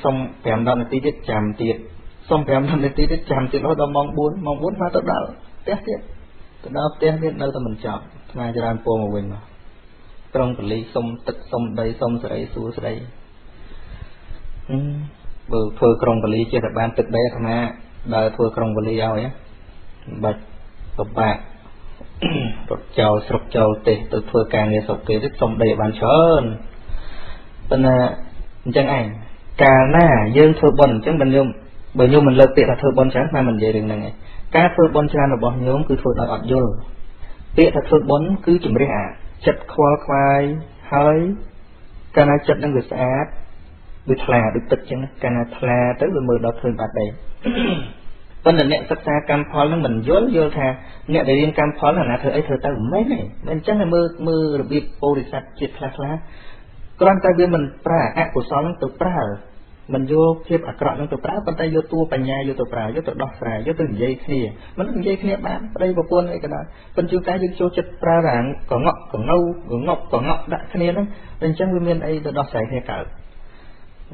សុំ5 10នាទីទៀតចាំទៀតសុំ5 10នាទីទៀតចាំទៀតរហូតដល់ម៉ោង4ម៉ោង4ស្មាទៅដល់ផ្ទះទៀតទៅដល់ផ្ទះទៀតនៅតែមិនចប់ស្មាច្រើនពោមកវិញមកក្រុងបាលីសុំទឹកសុំដីសុំស្រីសួស្ដីបើធ្វើក្រុងបាលីចេះតែបានទឹកដីអាត្មាដើរធ្វើក្រុងបាលីឲ្យមិនបាច់ពិបាករត់ចោលស្រុកចោលទេសទៅធ្វើការងារស្រុកគេទៅសុំដីឲ្យបានច្រើនប៉ុន្តែអញ្ចឹងឯងកាលណាយើងធ្វើបុណ្យអញ្ចឹងបើញោមមិនលើកពាក្យថាធ្វើបុណ្យច្រើនមិននិយាយរឿងហ្នឹងឯងការធ្វើបុណ្យច្រើនរបស់ញោមគឺធ្វើដោយអត់យល់ពាក្យថាធ្វើបុណ្យគឺជំរះអាចិត្តខ្វល់ខ្វាយហើយកាលណាចិត្តនឹងវាស្អាតវាថ្លាដូចទឹកអញ្ចឹងកាលណាថ្លាទៅវាមើលដល់ឃើញបាត់ដែរប៉ុន្តែអ្នកសិក្សាកម្មផលនឹងមិនយល់ថាអ្នកដែលរៀនកម្មផលណាធ្វើអីធ្វើទៅមិនមែនទេមិនអញ្ចឹងឲ្យមើលរបៀបបរិស័ទជាតិខ្លះខ្លះគ្រាន់តែវាមិនប្រើអកុសលនឹងទៅប្រើមិនយកភាពអាក្រក់នឹងទៅប្រើប៉ុន្តែយកតួបញ្ញាយកទៅប្រើយកទៅដោះស្រាយយកទៅនិយាយគ្នាមិននិយាយគ្នាបានប្តីប្រពន្ធអីក៏ដោយប៉ុន្តែជួនកាលយើងចូលចិត្តប្រើរាងកងក់កងៅកងប់កងក់ដាក់គ្នាហ្នឹងអញ្ចឹងវាមានអីទៅដោះស្រាយគ្នាកើត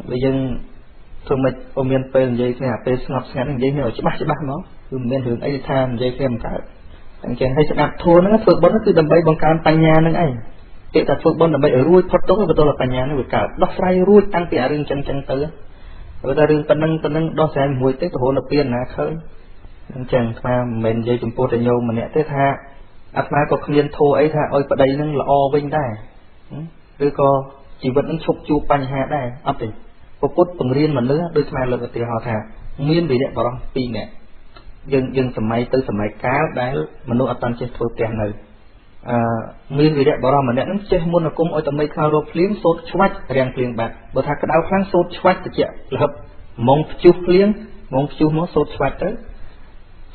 បើយើង ធ្វើម៉េចបើមានពេលនិយាយគ្នាអាពេលស្ងប់ស្ងាត់និយាយគ្នាឲ្យច្បាស់ច្បាស់មកគឺមិនមានរឿងអីថានិយាយគ្នាមិនកើតអញ្ចឹងហើយស្ដាប់ធម៌ហ្នឹងធ្វើបុណ្យគឺដើម្បីបង្កើនបញ្ញាហ្នឹងឯងគេថាធ្វើបុណ្យដើម្បីឲ្យរួចផុតទុក្ខបន្ទាប់ពីបញ្ញាហ្នឹងវាកើតដោះស្រាយរួចតាំងពីអារឿងចឹងចឹងទៅបើថារឿងប៉ុណ្ណឹងប៉ុណ្ណឹងដោះស្រាយមួយទេទៅរហូតដល់ពៀនណាឃើញអញ្ចឹងអាត្មាមិនមែននិយាយចំពោះតែញោមម្នាក់ទេថាអាត្មាក៏គ្មានធម៌អីថាឲ្យប្តីនឹងល្អវិញដែរឬក៏ជីវិតនឹងឈប់ជួបបញ្ហាដែរអត់ទេពុទ្ធបង្រៀនមនុស្សដូចអាត្មាលើកឧទាហរណ៍ថាមានវីរៈបរោះ2នាក់យើងសម័យទៅសម័យកាលដែលមនុស្សអត់តាន់ចេះធ្វើផ្ទះនៅមានវីរៈបរោះម្នាក់នឹងចេះមុនអាគមឲ្យតែមេខ្លោរកភ្លៀងសូត្រឆ្វាច់រាំងភ្លៀងបាត់បើថាក្តៅខ្លាំងសូត្រឆ្វាច់ត្រជាក់លហឹបម៉ងព្យុះភ្លៀងម៉ងព្យុះមកសូត្រឆ្វាច់ទៅ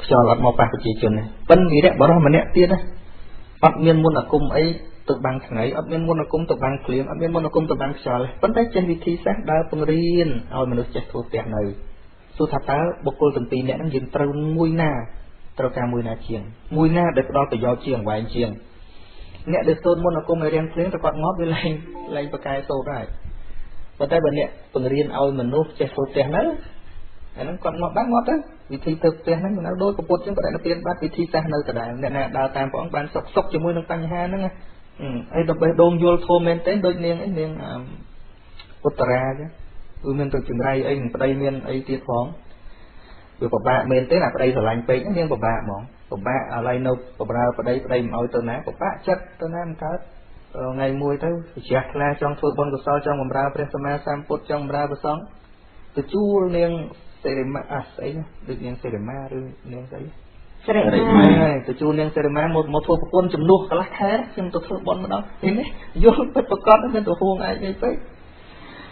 ខ្យល់អត់មកប៉ះប្រជាជនទេប៉ិនវីរៈបរោះម្នាក់ទៀតណាអត់មានមុនអាគមអីទៅបាំងថ្ងៃអត់មានមុនអាគមទៅបាំងភ្លៀងអត់មានមុនអាគមទៅបាំងខ្យល់ទេប៉ុន្តែចេះវិធីសាស្ត្រដើរពង្រៀនឲ្យមនុស្សចេះធ្វើផ្ទះនៅសួរថាតើបុគ្គលទាំងពីរនាក់ហ្នឹងយើងត្រូវមួយណាត្រូវការមួយណាជាងមួយណាដែលផ្ដល់ប្រយោជន៍ជាងវែងជាងអ្នកដែលសូត្រមុនអាគមឲ្យរៀងភ្លៀងតែគាត់ងាប់វាលែងប្រកែសូត្រហើយប៉ុន្តែបើអ្នកពង្រៀនឲ្យមនុស្សចេះធ្វើផ្ទះនៅអាហ្នឹងគាត់ងាប់បានងាប់ទៅវិធីទៅផ្ទះហ្នឹងនៅដូចកពុតចឹងបដិនិព្វានបាត់វិធីសាស្ត្រនៅដដែលអ្នកណាដើរតាមព្រះអង្គបានសុខសុខជាមួយនឹងបញ្ហាហ្នឹងអីដល់បេះដូងយល់ធម៌មែនទេដូចនាងអីនាងឧត្តរាចឹងគឺមានទៅចង្រៃអីនឹងប្តីមានអីទៀតផងវាពិបាកមែនទេអាប្តីស្រឡាញ់ពេកនាងពិបាកហ្មងពិបាកឥឡូវនៅបម្រើប្តីប្តីមិនឲ្យទៅណាពិបាកចិត្តទៅណាមិនកើតថ្ងៃមួយទៅជ្រះថ្លាចង់ធ្វើបុណ្យកុសលចង់បម្រើព្រះសម្មាសម្ពុទ្ធចង់បម្រើព្រះសង្ឃទៅជួលនាងសិរិមាអាស្អីណាដូចនាងសិរិមាឬនាងស្អីសិរិមាទៅជួលនាងសិរិមាមកធ្វើប្រពន្ធជំនួសកន្លះខែខ្ញុំទៅធ្វើបុណ្យម្ដងនេះយល់ពិតប្រកបមិនទៅហួងឯងអីពេក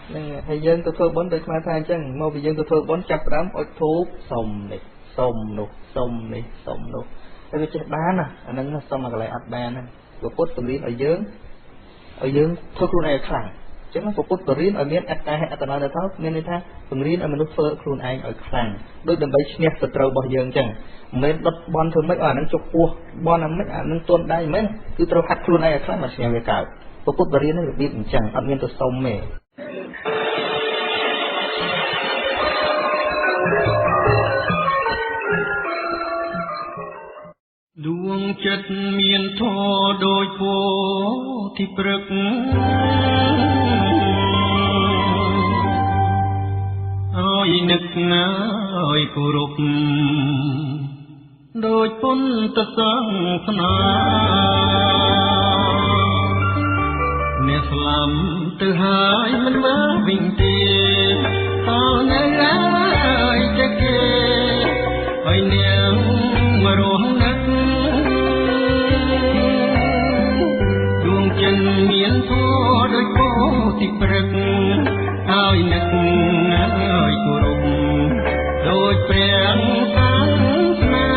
ហ្នឹងហើយយើងទៅធ្វើបុណ្យដូចខ្មែរថាអញ្ចឹងមកពីយើងទៅធ្វើបុណ្យចាប់ផ្ដើមអុជធូបសុំនេះសុំនោះសុំនេះសុំនោះហើយវាចេះបានណាអាហ្នឹងសុំឲ្យកន្លែងអត់បានហ្នឹងព្រះពុទ្ធបង្រៀនឲ្យយើងធ្វើខ្លួនឯងឲ្យខ្លាំងអញ្ចឹងព្រះពុទ្ធបង្រៀនឲ្យមានអត្តាហេអត្តនោទៅមានន័យថាបង្រៀនឲ្យមនុស្សធ្វើខ្លួនឯងឲ្យខ្លាំងដូចដើម្បីឈ្នះសត្រូវរបស់យើងអញ្ចឹងមិនមែនដុតបន់ធ្វើម៉េចឲ្យអាហ្នឹងជប់ពោះបន់អាម៉េចអាហ្នឹងទន់ដៃមិនគឺត្រូវហាត់ខ្លួនឯងឲ្យខ្លាំងមកឈ្នះវាកើតព្រះពុទ្ធបង្រៀនរបៀបអញ្ចឹងអត់មានទៅសុំទេដួងចិត្តមានធម៌ដូចពោធិព្រឹកឲ្យនឹកណាយគោរពដូចពុទ្ធសាសនាអ្នកស្លាប់ទៅហើយមិនមកវិញទេតើនៅហើយតែគេហើយនាងរស់នឹកដួងចិត្តមានធម៌ដូចពោធិព្រឹកហើយនឹកហើយគោរពដូចព្រះសាសនា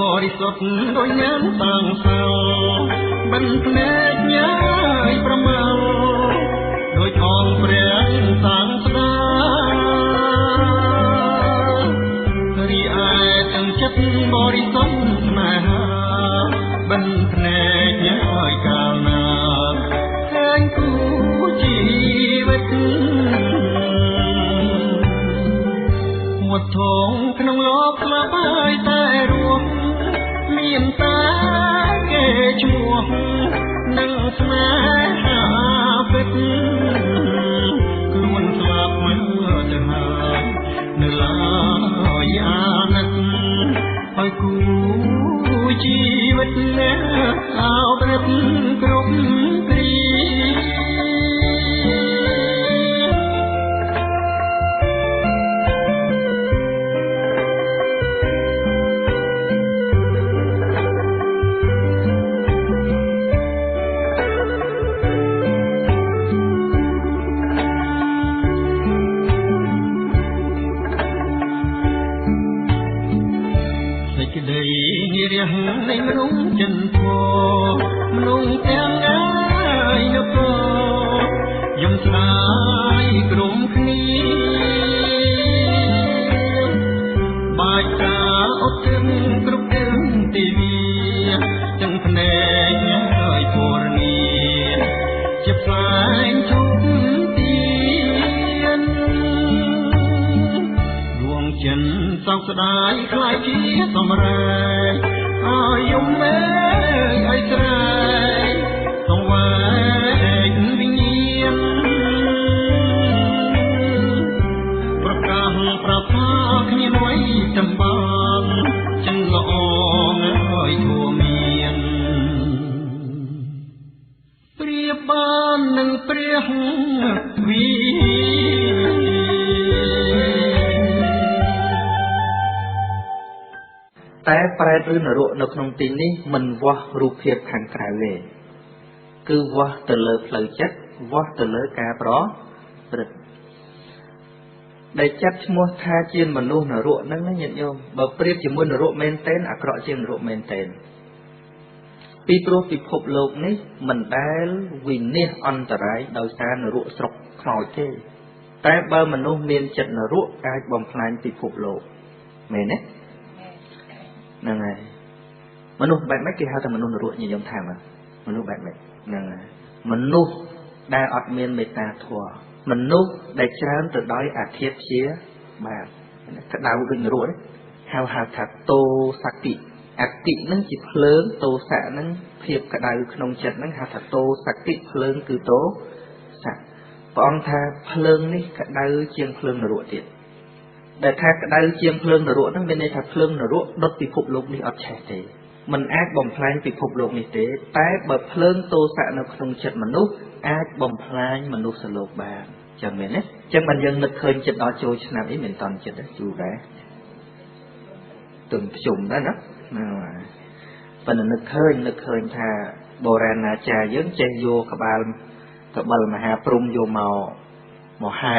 បរិសុទ្ធដោយញ៉ាំតាំងសោបិណ្ឌភ្នែកញ៉ាយប្រមៅដោយអង្គព្រះសាស្តារីឯទាំងចិត្តបរិសុទ្ធស្នេហាបិណ្ឌភ្នែកញ៉ាយកាលណាឃើញគូជីវិតវត្ថុក្នុងលោកស្លាប់ហើយតែរស់មានតែគេឈ្មោះនិងស្នេហាពិតខ្លួនស្លាប់មើលទៅហើយនៅឡើយអាណិតហើយគូជីវិតណាអោបរិបគ្រប់គ្រា រាជនៃមនុស្សចិនធមមនុស្សទាំងអើយនគរយំស្ដាយក្រុមគ្នាបាច់កាអត់ទឹមគ្រប់ទឹមទេវីទាំងភ្នែកហើយពរនីជាផ្លែងជុំទៀនដួងចិនសោកស្ដាយខ្លាយជាសំរែកឲ្យយំមេឲ្យស្រែកសង្វេគវិញ្ញាណប្រកាសប្រថាគ្មានអ្វីតំបានចិនល្អឲ្យធัวមានប្រៀបបាននឹងព្រះវីតែប្រែតឬនរកនៅក្នុងទីនេះមិនវាស់រូបភាពខាងក្រៅទេគឺវាស់ទៅលើផ្លូវចិត្តវាស់ទៅលើការប្រព្រឹត្តដែលចាត់ឈ្មោះថាជាមនុស្សនរកហ្នឹងណាញាតិញោមបើប្រៀបជាមួយនរកមែនទែនអាក្រក់ជាងនរកមែនទែនពីព្រោះពិភពលោកនេះមិនដែលវិនាសអន្តរាយដោយសារនរកស្រុកខ្មោចទេតែបើមនុស្សមានចិត្តនរកអាចបំផ្លាញពិភពលោកមែនទេហ្នឹងហើយមនុស្សបែបម៉េចគេហៅថាមនុស្សនរកញាតិញោមថាមនុស្សបែបម៉េចហ្នឹងហើយមនុស្សដែលអត់មានមេត្តាធម៌មនុស្សដែលច្រើនទៅដោយអាធិព្យាបាទក្តៅដូចនរកនេះហៅថាតោសកិអកិនឹងជាភ្លើងតោសៈនឹងភាពក្តៅក្នុងចិត្តនឹងហៅថាតោសកិភ្លើងគឺតោសៈព្រះអង្គថាភ្លើងនេះក្តៅជាងភ្លើងនរកទៀតដែលថាក្តៅជាងភ្លើងនរកហ្នឹងមានន័យថាភ្លើងនរកដុតពិភពលោកនេះអត់ឆេះទេมันអាចបំផ្លាញពិភពលោកនេះទេតែបើភ្លើងទោសៈនៅក្នុងចិត្តមនុស្សអាចបំផ្លាញមនុស្សលោកបានចឹងមែនទេចឹងបានយើងនឹកឃើញចិត្តដល់ចូលឆ្នាំអីមិនតាន់ចិត្តទេយូរដែរទុំភ្ជុំដែរណាប៉ុន្តែនឹកឃើញថាបុរាណអាចារ្យយើងចេះយកក្បាលកបិលមហាព្រំយកមកហែ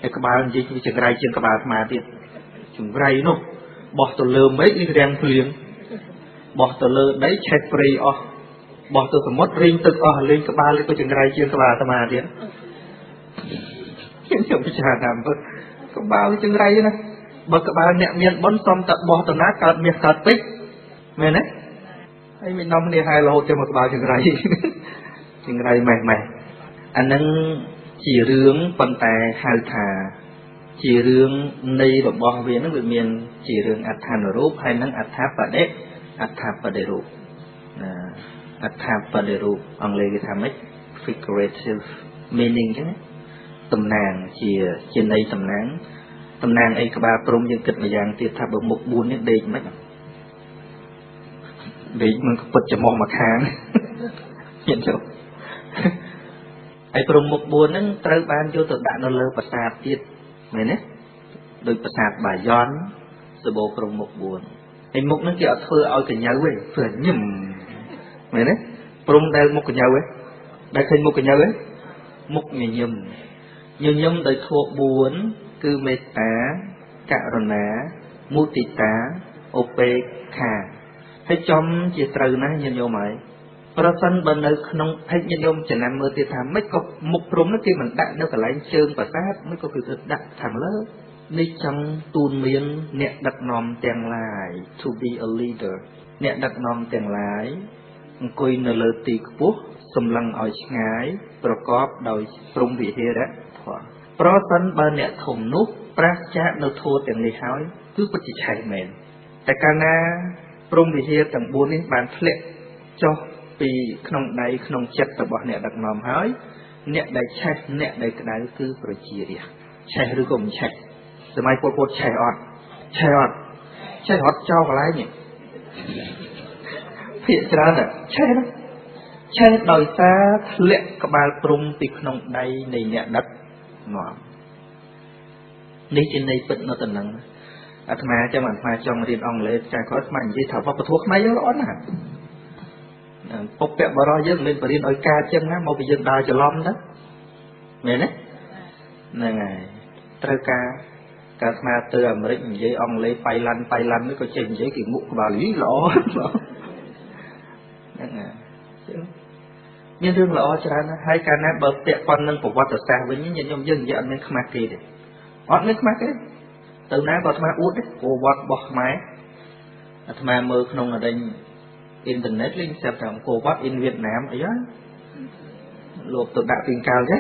ឯក្បាលនិយាយវាចង្រៃជាងក្បាលអាត្មាទៀតចង្រៃនោះបោះទៅលើមេឃនេះរាំងភ្លៀងបោះទៅលើដីឆេះព្រៃអស់បោះទៅសមុទ្ររីងទឹកអស់លេងក្បាលនេះក៏ចង្រៃជាងក្បាលអាត្មាទៀតខ្ញុំពិចារណាមើលក្បាលចង្រៃណាបើក្បាលអ្នកមានបុណ្យសុំតែបោះទៅណាកើតមាសកើតពេជ្រមែនទេហើយមាននាំគ្នាហែរហូតទៅមកក្បាលចង្រៃចង្រៃម៉េះម៉េះអានឹងជារឿងប៉ុន្តែហៅថាជារឿងនៃរបស់វានឹងវាមានជារឿងអត្ថានុរូបហើយនឹងអត្ថាបដិអត្ថាបដិរូបណាអត្ថាបដិរូបអង់គ្លេសគេថាម៉េច figurative meaning ចឹងតំណាងជាន័យតំណាងតំណាងអីក្បាលព្រំយើងគិតម្យ៉ាងទៀតថាបើមុខ4នេះដេកមិនដេកមិនពិតច្រមុះមកខាងញាតិញោមហើយព្រំមុខ4ហ្នឹងត្រូវបានយកទៅដាក់នៅលើប្រាសាទទៀតមែនទេដូចប្រាសាទបាយ័នសបោព្រំមុខ4ហើយមុខហ្នឹងគេអត់ធ្វើឲ្យកញ្ញៅទេធ្វើឲ្យញឹមមែនទេព្រំដែលមុខកញ្ញៅទេដែលឃើញមុខកញ្ញៅទេមុខញញឹមញញឹមដោយធម៌4គឺមេត្តាករុណាមុទិតាឧបេក្ខាហើយចំជាត្រូវណាស់ញាតិញោមហើយប្រសិនបើនៅក្នុងហើយញាតិញោមចំណាំមើលទៀតថាម៉េចក៏មុខព្រំនោះគេមិនដាក់នៅកន្លែងជើងប្រាសាទមិនក៏គេដាក់ខាងលើនេះចង់ទូនមានអ្នកដឹកនាំទាំងឡាយ to be a leader អ្នកដឹកនាំទាំងឡាយអង្គុយនៅលើទីខ្ពស់សម្លឹងឲ្យឆ្ងាយប្រកបដោយព្រហ្មវិហារធម៌ប្រសិនបើអ្នកធំនោះប្រាសចាកនៅធម៌ទាំងនេះហើយគឺពិតជាឆេះមែនតែកាលណាព្រហ្មវិហារទាំង4នេះបានធ្លាក់ចុះពីក្នុងដៃក្នុងចិត្តរបស់អ្នកដឹកនាំហើយអ្នកដែលឆេះអ្នកដែលក្តៅគឺប្រជារាស្ត្រឆេះឬក៏មិនឆេះសម័យពលពតឆេះអត់ឆេះអត់ឆេះអត់ចោលកន្លែងភាគច្រើនឆេះណាឆេះដោយសារធ្លាក់ក្បាលព្រំពីក្នុងដៃនៃអ្នកដឹកនាំនេះជាន័យពិតនៅតំណឹងអាត្មាចាំអាត្មាចង់រៀនអង់គ្លេសចាគាត់អាត្មានិយាយថាវប្បធម៌ខ្មែរយើងល្អណាស់ពុកពៈបរោះយើងមិនបរៀនឲ្យការចឹងណាមកពីយើងដើរច្រឡំទៅមែនទេហ្នឹងហើយត្រូវការ កាលស្មាទៅអាមេរិកនិយាយអង់គ្លេសបៃឡាន់បៃឡាន់នេះក៏ចេះនិយាយគេងក់ក្បាលយីល្អហ្នឹងហើយមានរឿងល្អច្រើនណាស់ហើយកាលណាបើពាក់ព័ន្ធនឹងប្រវត្តិសាស្ត្រវិញញាតិញោមយើងនិយាយអត់មានខ្មាស់គេទេអត់មានខ្មាស់គេទៅណាក៏អាត្មាអួតទេប្រវត្តិរបស់ខ្មែរអាត្មាមើលក្នុងអរិញអ៊ីនធឺណិតលេងស្រាប់តែអង្គរវត្តអ៊ីនវៀតណាមអីហ្នឹងលោកទៅដាក់ពីកាលទេ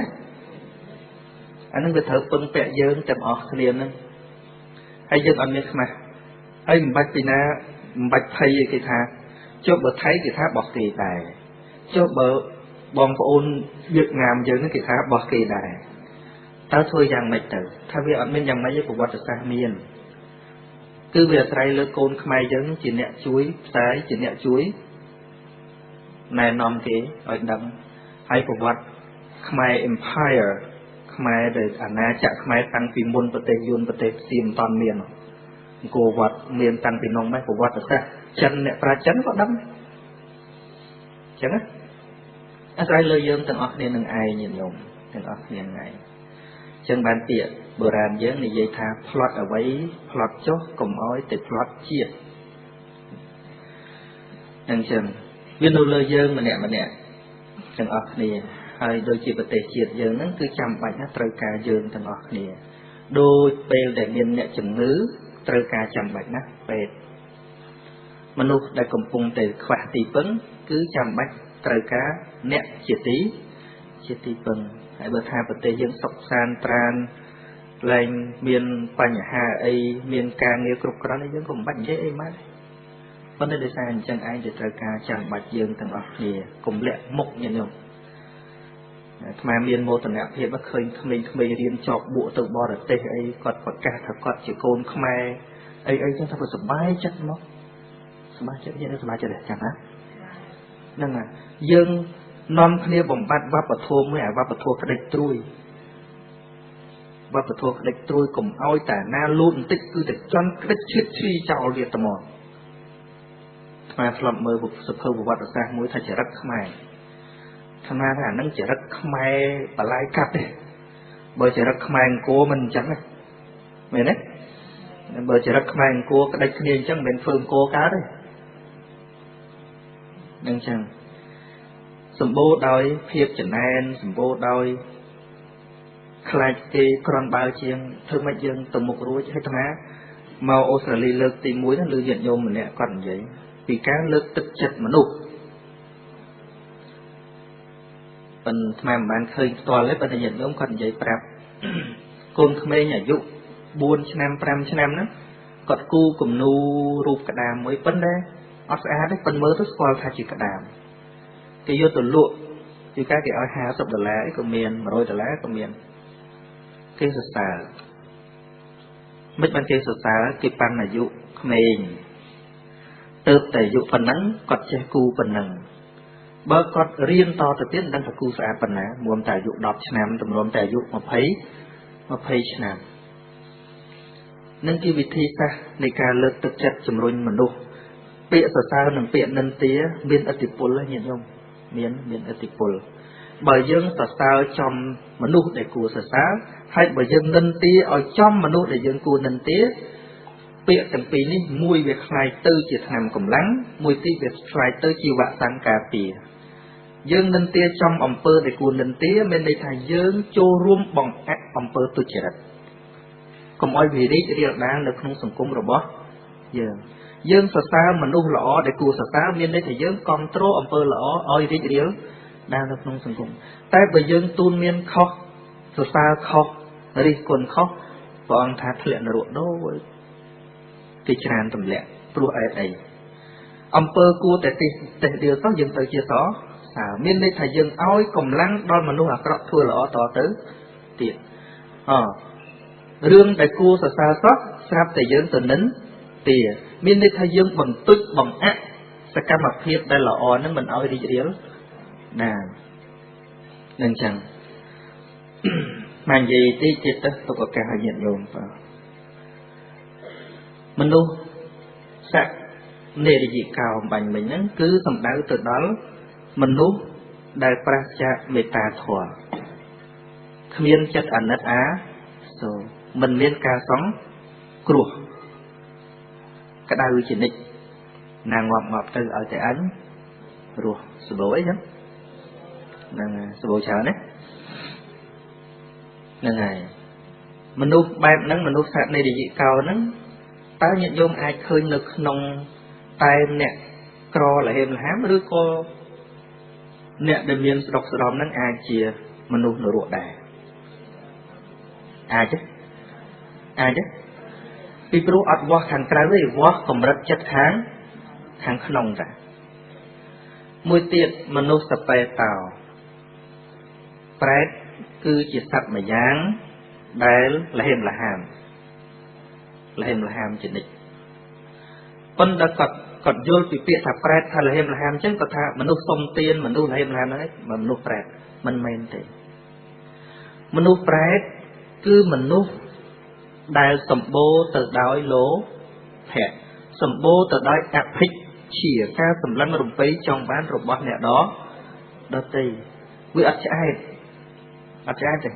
អានឹងវាត្រូវពឹងពាក់យើងទាំងអស់គ្នាហ្នឹងហើយយើងអត់មានខ្មាស់ហើយមិនបាច់ពីណាមិនបាច់ភ័យឯគេថាចុះបើថៃគេថាបោះគេដែរចុះបើបងប្អូនវៀតណាមយើងហ្នឹងគេថាបោះគេដែរតើធ្វើយ៉ាងម៉េចទៅថាវាអត់មានយ៉ាងម៉េចទេប្រវត្តិសាស្ត្រមានគឺវាអាស្រ័យលើកូនខ្មែរយើងជាអ្នកជួយផ្សាយជាអ្នកជួយណែនាំគេឲ្យដឹងហើយប្រវត្តិខ្មែរ Empire ខ្មែរដែលអាណាចក្រខ្មែរតាំងពីមុនប្រទេសយួនប្រទេសសៀមមិនតាន់មានអង្គរវត្តមានតាំងពីនោះម៉េះប្រវត្តិសាស្ត្រចិនអ្នកប្រាចិនក៏ដឹងអញ្ចឹងណាអាស្រ័យលើយើងទាំងអស់គ្នានឹងឯងញាតិញោមទាំងអស់គ្នានឹងឯងអញ្ចឹងបានពាក្យបុរាណយើងនិយាយថាផ្លត់អ្វីផ្លត់ចុះកុំឲ្យតែផ្លត់ជាតិអញ្ចឹងវានៅលើយើងម្នាក់ម្នាក់ទាំងអស់គ្នាហើយដូចជាប្រទេសជាតិយើងហ្នឹងគឺចាំបាច់ណាស់ត្រូវការយើងទាំងអស់គ្នាដូចពេលដែលមានអ្នកជំងឺត្រូវការចាំបាច់ណាស់ពេទ្យមនុស្សដែលកំពុងតែខ្វះទីពឹងគឺចាំបាច់ត្រូវការអ្នកជាទីពឹងហើយបើថាប្រទេសយើងសុខសាន្តត្រានលែងមានបញ្ហាអីមានការងារគ្រប់គ្រាន់យើងក៏មិនបាច់និយាយអីមកប៉ុន្តែដោយសារអញ្ចឹងឯងจะត្រូវការចាំបាច់យើងទាំងអស់គ្នាកុំលាក់មុខញាតិញោមអាត្មាមានមោទនភាពឃើញក្មេងៗរៀនចប់បួកទៅបរទេសអីគាត់ប្រកាសថាគាត់ជាកូនខ្មែរអីអីចឹងថាគាត់សប្បាយចិត្តមកសប្បាយចិត្តយើងសប្បាយចិត្តចាំណាហ្នឹងហើយយើងនាំគ្នាបំបត្តិវប្បធម៌មួយអាវប្បធម៌ក្តិចត្រួយវប្បធម៌ក្តិចត្រួយកុំឲ្យតែណាលូតបន្តិចគឺតែជន់ក្តិចឈៀតឈីចោលវាត្មងខ្មែរធ្លាប់មើលសភៅប្រវត្តិសាស្ត្រមួយថាចរិតខ្មែរអាត្មាថាអានឹងចរិតខ្មែរបលាយកាត់ទេបើចរិតខ្មែរអង្គរមិនអញ្ចឹងទេមែនទេបើចរិតខ្មែរអង្គរក្តិចគ្នាអញ្ចឹងមិនមែនធ្វើអង្គរកើតទេនឹងអញ្ចឹងសម្បូរដោយភាពចំណែនសម្បូរដោយខ្លាចគេគ្រាន់បើជាងធ្វើម៉េចយើងទៅមុខរួចហើយអាត្មាមកអូស្ត្រាលីលើកទី1ហ្នឹងឮញាតិញោមម្នាក់គាត់និយាយពីការលើកទឹកចិត្តមនុស្សប៉ុន្តែអាត្មាមិនបានឃើញផ្ទាល់ទេប៉ុន្តែញាតិញោមគាត់និយាយប្រាប់កូនក្មេងអាយុ4ឆ្នាំ5ឆ្នាំហ្នឹងគាត់គូគំនូរូបក្តាមមួយប៉ុន្តែអត់ស្អាតទេប៉ុន្តែមើលទៅស្គាល់ថាជាក្តាមគេយកទៅលក់ពីកាគេឲ្យ50ដុល្លារអីក៏មាន100ដុល្លារក៏មានគេសរសើរមិនបានគេសរសើរគេប៉ាន់អាយុក្មេងទៅតែអាយុប៉ុណ្ណឹងគាត់ចេះគូប៉ុណ្ណឹងបើគាត់រៀនតទៅទៀតមិនដឹងថាគូស្អាតប៉ុណ្ណាមុំតែអាយុ10ឆ្នាំទម្រាំតែអាយុ20ឆ្នាំនឹងជាវិធីសាស្ត្រនៃការលើកទឹកចិត្តជំរុញមនុស្សពាក្យសរសើរនិងពាក្យនិន្ទាមានឥទ្ធិពលញាតិញោមមានឥទ្ធិពលបើយើងសរសើរចំមនុស្សដែលគួរសរសើរហើយបើយើងនិន្ទាឲ្យចំមនុស្សដែលយើងគួរនិន្ទាពាក្យទាំងពីរនេះមួយវាคล้ายទៅជាថ្នាំកម្លាំងមួយទៀតវាคล้ายទៅជាវ៉ាក់សាំងការពារយើងនិន្ទាចំអំពើដែលគួរនិន្ទាមានន័យថាយើងចូលរួមបង្អាក់អំពើទុច្ចរិតកុំឲ្យវារីករាលដាលនៅក្នុងសង្គមរបស់យើងយើងសរសើរមនុស្សល្អដែលគួរសរសើរមានន័យថាយើងគ្រប់គ្រងអំពើល្អឲ្យរីករាលដាលនៅក្នុងសង្គមតែបើយើងទូនមានខុសសរសើរខុសរិះគន់ខុសព្រះអង្គថាធ្លាក់នរកដូចគេច្រានទម្លាក់ព្រោះអេតអីអំពើគួរតែទេសដៀលសោះយើងទៅជាសសើមានន័យថាយើងឲ្យកម្លាំងដល់មនុស្សអាក្រក់ធ្វើល្អតទៅទៀតអរឿងដែលគួរសរសើរសោះស្រាប់តែយើងទៅនិន្ទាមានន័យថាយើងបន្ទុចបង្អាក់សកម្មភាពដែលល្អនឹងមិនឲ្យរីករាលដាលនឹងចឹងមកនិយាយតិចទៀតទៅទុកឱកាសឲ្យញាតិញោមបាទមនុស្សសក្និរិយកោបាញ់មិញហ្នឹងគឺសំដៅទៅដល់មនុស្សដែលប្រាសចាកមេត្តាធម៌គ្មានចិត្តអាណិតអាសូរមិនមានការសង្ គ្រោះក្តៅជានិច្ចណាងាប់ងាប់ទៅឲ្យតែអញរស់សបោអីចឹងហ្នឹងសបោច្រើនណាហ្នឹងហើយមនុស្សបែបហ្នឹងមនុស្សសត្វនិរយិកោហ្នឹងតើញាតិញោមអាចឃើញនៅក្នុងតែអ្នកក្រលហេមលហាមឬក៏អ្នកដែលមានស្ដុកស្ដំហ្នឹងអាចជាមនុស្សនរកដែរអាចទេអាចទេពីព្រោះអត់វាស់ខាងក្រៅទេវាស់កម្រិតចិត្តខាងក្នុងតាមួយទៀតមនុស្សសបេតោប្រែតគឺជាសត្វមួយយ៉ាងដែលលហេមលហាមលហេមលហាមជានិច្ចប៉ុន្តែគាត់យល់ពីពាក្យថាប្រែតថាលហេមលហាមអញ្ចឹងគាត់ថាមនុស្សសុំទានមនុស្សលហេមលហាមហ្នឹងឯងមនុស្សប្រែតមិនមែនទេមនុស្សប្រែតគឺមនុស្សដែលសម្បូរទៅដោយលោភៈសម្បូរទៅដោយអភិជ្ឈាការសម្លឹងរំពៃចង់បានរបស់អ្នកដទៃវាអត់ឆ្អែតអត់ឆ្អែតទេ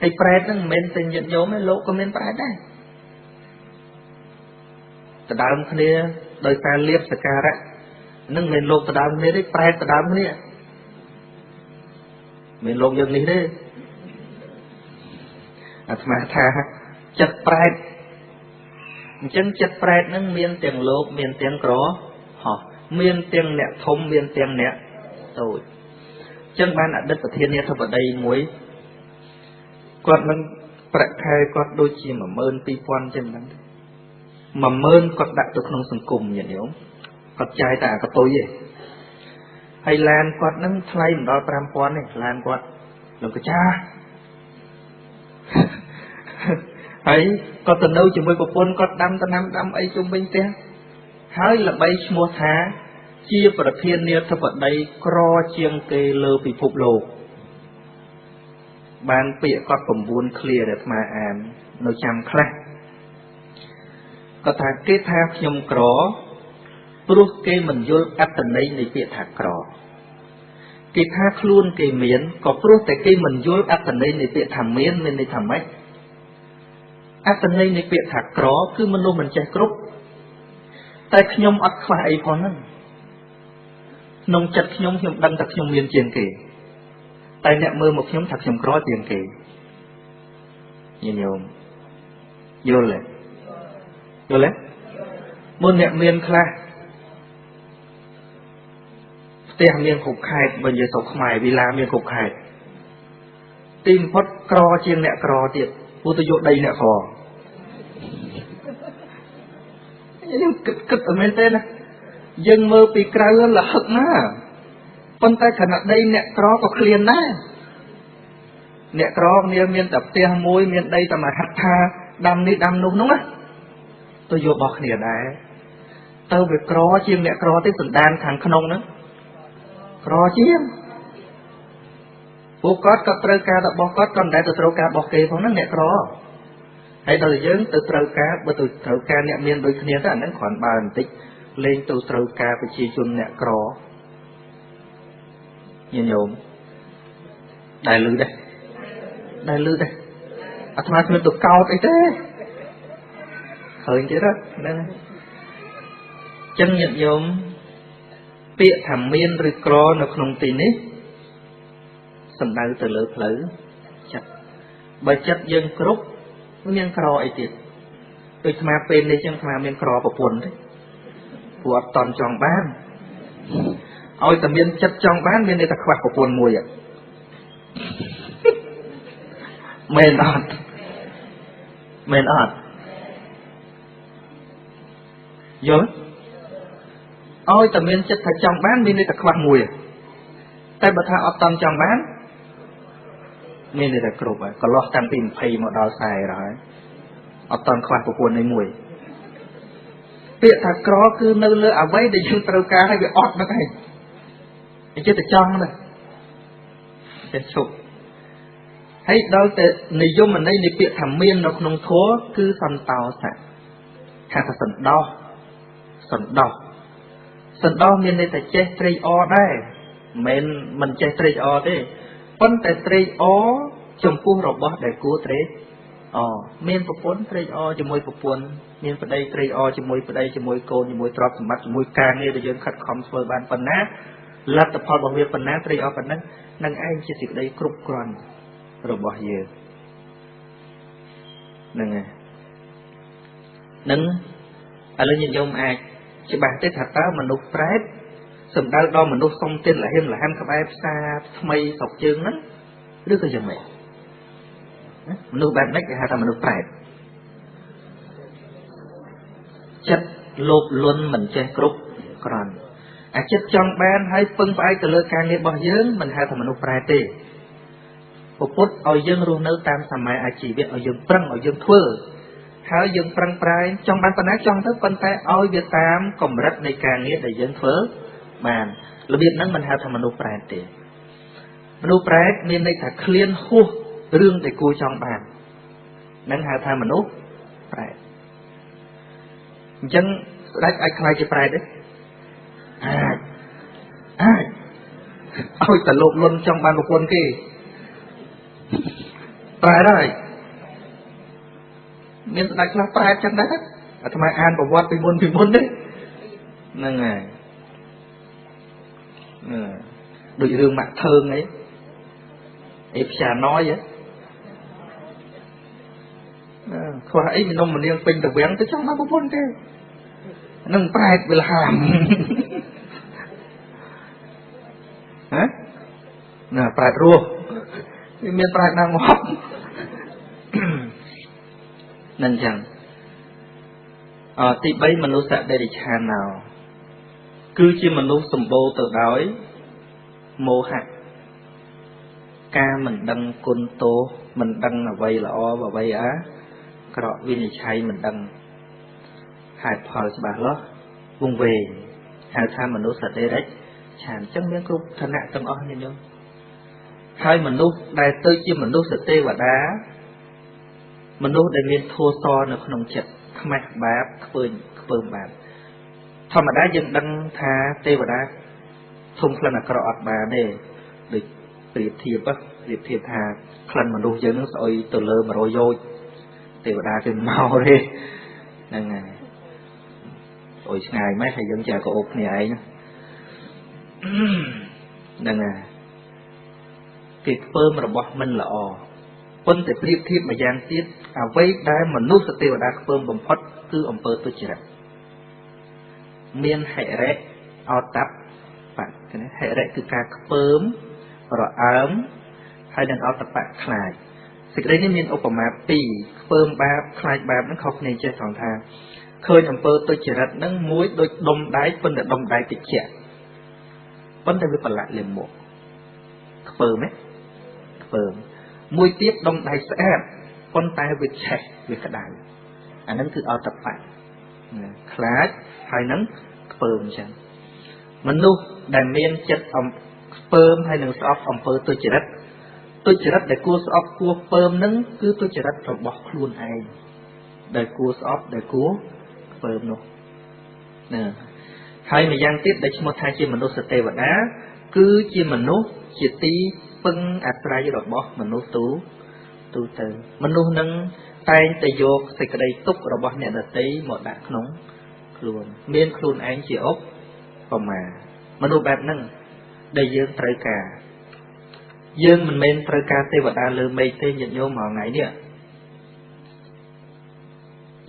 ហើយប្រែតហ្នឹងមិនមែនតែញាតិញោមទេលោកក៏មានប្រែតដែរដដើមគ្នាដោយសារលៀបសការៈហ្នឹងមិនមែនលោកដដើមគ្នាទេប្រែតដដើមគ្នាមិនលោកយើងនេះទេអាត្មាថាចិត្តប្រែតអញ្ចឹងចិត្តប្រែតហ្នឹងមានទាំងលោកមានទាំងក្រហោះមានទាំងអ្នកធំមានទាំងអ្នកតូចអញ្ចឹងបានអតីតប្រធានាធិបតីមួយគាត់នឹងប្រាក់ខែគាត់ដូចជា12000ជាងហ្នឹង10000គាត់ដាក់ទៅក្នុងសង្គមញាតិញោមគាត់ចាយតែអាកតុយទេហើយឡានគាត់នឹងថ្លៃមិនដល់5000ទេឡានគាត់លោកកាចាហើយគាត់ទៅនៅជាមួយប្រពន្ធគាត់ដាំដំណាំដាំអីជុំវិញផ្ទះហើយល្បីឈ្មោះថាជាប្រធានាធិបតីក្រជាងគេលើពិភពលោកបានពាក្យគាត់9ឃ្លាដែលអាត្មាអាននៅចាំខ្លះគាត់ថាគេថាខ្ញុំក្រព្រោះគេមិនយល់អត្ថន័យនៃពាក្យថាក្រគេថាខ្លួនគេមានក៏ព្រោះតែគេមិនយល់អត្ថន័យនៃពាក្យថាមានមានន័យថាម៉េចអត្ថន័យនៃពាក្យថាក្រគឺមនុស្សមិនចេះគ្រប់តែខ្ញុំអត់ខ្វះអីផងហ្នឹងក្នុងចិត្តខ្ញុំខ្ញុំដឹងថាខ្ញុំមានជាងគេតែអ្នកមើលមកខ្ញុំថាខ្ញុំក្រជាងគេញាតិញោមយល់ទេយល់ទេមុនអ្នកមានខ្លះផ្ទះមានគ្រប់ខេត្តបើនិយាយស្រុកខ្មែរវិឡាមានគ្រប់ខេត្តទីបំផុតក្រជាងអ្នកក្រទៀតព្រោះទៅយកដីអ្នកក្រយើងគិតអត់មែនទេណាយើងមើលពីក្រៅលហឹកណាប៉ុន្តែខណៈដីអ្នកក្រក៏ឃ្លានដែរអ្នកក្រគ្នាមានតែផ្ទះមួយមានដីតែមួយហត្ថាដាំនេះដាំនោះនោះណាទៅយករបស់គ្នាដែរទៅវាក្រជាងអ្នកក្រទេសន្តានខាងក្នុងហ្នឹងក្រជាងពួកគាត់ក៏ត្រូវការរបស់គាត់ក៏មិនដែលទៅត្រូវការរបស់គេផងហ្នឹងអ្នកក្រហើយដល់យើងទៅត្រូវការបើទៅត្រូវការអ្នកមានដូចគ្នាទៅអាហ្នឹងគ្រាន់បើបន្តិចលេងទៅត្រូវការប្រជាជនអ្នកក្រញាតិញោមដែលលឺដែរដែលលឺដែរអាត្មាគ្មានទៅកោតអីទេឃើញទៀតហ្នឹងចឹងញាតិញោមពាក្យថាមានឬក្រនៅក្នុងទីនេះសំដៅទៅលើផ្លូវចិត្តបើចិត្តយើងគ្រប់មានក្រអីទៀតដូចអាត្មាពេលនេះចឹងអាត្មាមានក្រប្រពន្ធទេព្រោះអត់តន់ចង់បានឲ្យតែមានចិត្តចង់បានមានន័យថាខ្វះប្រពន្ធមួយមែនអត់មែនអត់យល់ឲ្យតែមានចិត្តថាចង់បានមានន័យថាខ្វះមួយតែបើថាអត់តន់ចង់បានមានន័យថាគ្រប់ហើយកន្លោះតាំងពី20មកដល់40ហើយអត់តន់ខ្វះប្រពន្ធនេះមួយពាក្យថាក្រគឺនៅលើអ្វីដែលយើងត្រូវការហើយវាអត់ហ្នឹងឯងអញ្ចឹងតែចង់ណាចេះឈប់ហើយដល់តែនិយមន័យនៃពាក្យថាមាននៅក្នុងធម៌គឺសន្តោសៈហៅថាសន្តោសសន្តោសសន្តោសមានន័យថាចេះត្រេកអរដែរមិនមែនមិនចេះត្រេកអរទេប៉ុន្តែត្រេកអរចំពោះរបស់ដែលគួរត្រេក អមានប្រពន្ធត្រេកអរជាមួយប្រពន្ធមានប្តីត្រេកអរជាមួយប្តីជាមួយកូនជាមួយទ្រព្យសម្បត្តិជាមួយការងារដែលយើងខិតខំធ្វើបានប៉ុណ្ណាលទ្ធផលរបស់វាប៉ុណ្ណាត្រេកអរប៉ុណ្ណឹងនឹងឯងជាសេចក្តីគ្រប់គ្រាន់របស់យើងហ្នឹងហើយនឹងឥឡូវញាតិញោមអាចច្បាស់ទេថាតើមនុស្សប្រែតសំដៅដល់មនុស្សសុំទានលហិមលហាំក្បែរផ្សារថ្មីស្រុកជើងហ្នឹងឬក៏យ៉ាងម៉េចមនុស្សបែបម៉េចគេហៅថាមនុស្សប្រែតចិត្តលោភលន់មិនចេះគ្រប់គ្រាន់អាចិត្តចង់បានហើយពឹងផ្អែកទៅលើការងាររបស់យើងមិនហៅថាមនុស្សប្រែតទេពុទ្ធឲ្យយើងរស់នៅតាមសម័យអាជីវៈឲ្យយើងប្រឹងឲ្យយើងធ្វើហើយយើងប្រឹងប្រែងចង់បានប៉ុណ្ណាចង់ទៅប៉ុន្តែឲ្យវាតាមកម្រិតនៃការងារដែលយើងធ្វើបានរបៀបហ្នឹងមិនហៅថាមនុស្សប្រែតទេមនុស្សប្រែតមានន័យថាឃ្លានហួសរឿងដែលគួរចង់បានហ្នឹងហៅថាមនុស្សប្រែតអញ្ចឹងស្ដេចអាចខ្លាចជាប្រែតទេអាចអាចឲ្យតែលោភលន់ចង់បានប្រពន្ធគេប្រែតហើយមានស្ដេចខ្លះប្រែតចឹងដែរអាត្មាអានប្រវត្តិពីមុនទេហ្នឹងហើយដូចរឿងម៉ាក់ធើងអីផ្សាណយខ្វះអីមនុស្សម្នាងពេញទៅវាំងទៅចង់បានប្រពន្ធទេនឹងប្រែតវាលហាមហ៎ណាប្រែតរស់វាមានប្រែតណាងាប់នឹងចឹងទី3មនុស្សដេរិឆាណោគឺជាមនុស្សសម្បូរទៅដោយមោហៈការមិនដឹងគុណទោសមិនដឹងអ្វីល្អអ្វីអាក្រក់វិនិច្ឆ័យមិនដឹងហេតុផលច្បាស់លាស់វង្វេងហៅថាមនុស្សដេរិឆានចឹងមានគ្រប់ឋានៈទាំងអស់នេះញោមហើយមនុស្សដែលទៅជាមនុស្សទេវតាមនុស្សដែលមានធម៌សនៅក្នុងចិត្តខ្មាស់បាបខ្ពើមបាបធម្មតាយើងដឹងថាទេវតាធំក្លិនអាក្រក់អត់បានទេដូចប្រៀបធៀបថាក្លិនមនុស្សយើងនឹងស្អុយទៅលើ100យោជទេវតាគេមកទេហ្នឹងហើយស្អុយឆ្ងាយម៉េចហើយយើងចេះក៏អូបគ្នាឯងហ្នឹងហើយគេខ្ពើមរបស់មិនល្អប៉ុន្តែប្រៀបធៀបម្យ៉ាងទៀតអ្វីដែលមនុស្សទេវតាខ្ពើមបំផុតគឺអំពើទុច្ចរិតមានហិរិអតបៈហិរិគឺការខ្ពើមរអើមហើយនឹងអតបៈខ្លាចសេចក្តីនេះមានឧបមាពីរខ្ពើមបាបខ្លាចបាបនឹងខុសគ្នាចេះត្រង់ថាឃើញអំពើទុច្ចរិតនឹងមួយដូចដុំដែកប៉ុន្តែដុំដែកតិចប៉ុន្តែវាប្រឡាក់លាមកខ្ពើមទេខ្ពើមមួយទៀតដុំដែកស្អាតប៉ុន្តែវាឆេះវាក្តៅអានឹងគឺអតបៈខ្លាចហើយនឹងខ្ពើមអញ្ចឹងមនុស្សដែលមានចិត្តខ្ពើមហើយនឹងស្អប់អំពើទុច្ចរិតទុច្ចរិតដែលគួរស្អប់គួរខ្ពើមនឹងគឺទុច្ចរិតរបស់ខ្លួនឯងដែលគួរស្អប់ដែលគួរខ្ពើមនោះណាហើយម្យ៉ាងទៀតដែលឈ្មោះថាជាមនុស្សទេវតាគឺជាមនុស្សជាទីពឹងអាស្រ័យរបស់មនុស្សទូទៅមនុស្សនឹងតែងតែយកសេចក្តីទុក្ខរបស់អ្នកដទៃមកដាក់ក្នុងខ្លួនមានខ្លួនឯងជាឧបមាមនុស្សបែបហ្នឹងដែលយើងត្រូវការយើងមិនមែនត្រូវការទេវតាលើមេឃទេញាតិញោមរាល់ថ្ងៃនេះ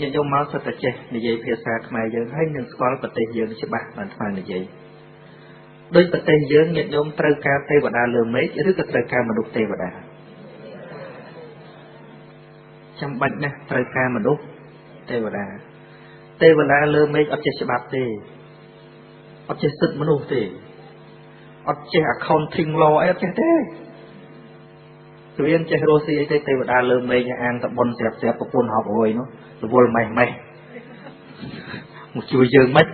ញាតិញោមមកសិតតែចេះនិយាយភាសាខ្មែរយើងហើយនឹងស្គាល់ប្រទេសយើងច្បាស់បានស្មាននិយាយដូចប្រទេសយើងញាតិញោមត្រូវការទេវតាលើមេឃឬក៏ត្រូវការមនុស្សទេវតាចាំបាច់ណាស់ត្រូវការមនុស្សទេវតាទេវតាលើមេឃអត់ចេះច្បាប់ទេអត់ចេះសិទ្ធិមនុស្សទេអត់ចេះ accounting law អីអត់ចេះទេគ្មានចេះរស់ស៊ីអីទេទេវតាលើមេឃអាងតបុនស្រាប់ប្រពន្ធហប់អុយនោះរវល់ម៉េះម៉េះមកជួយយើងម៉េច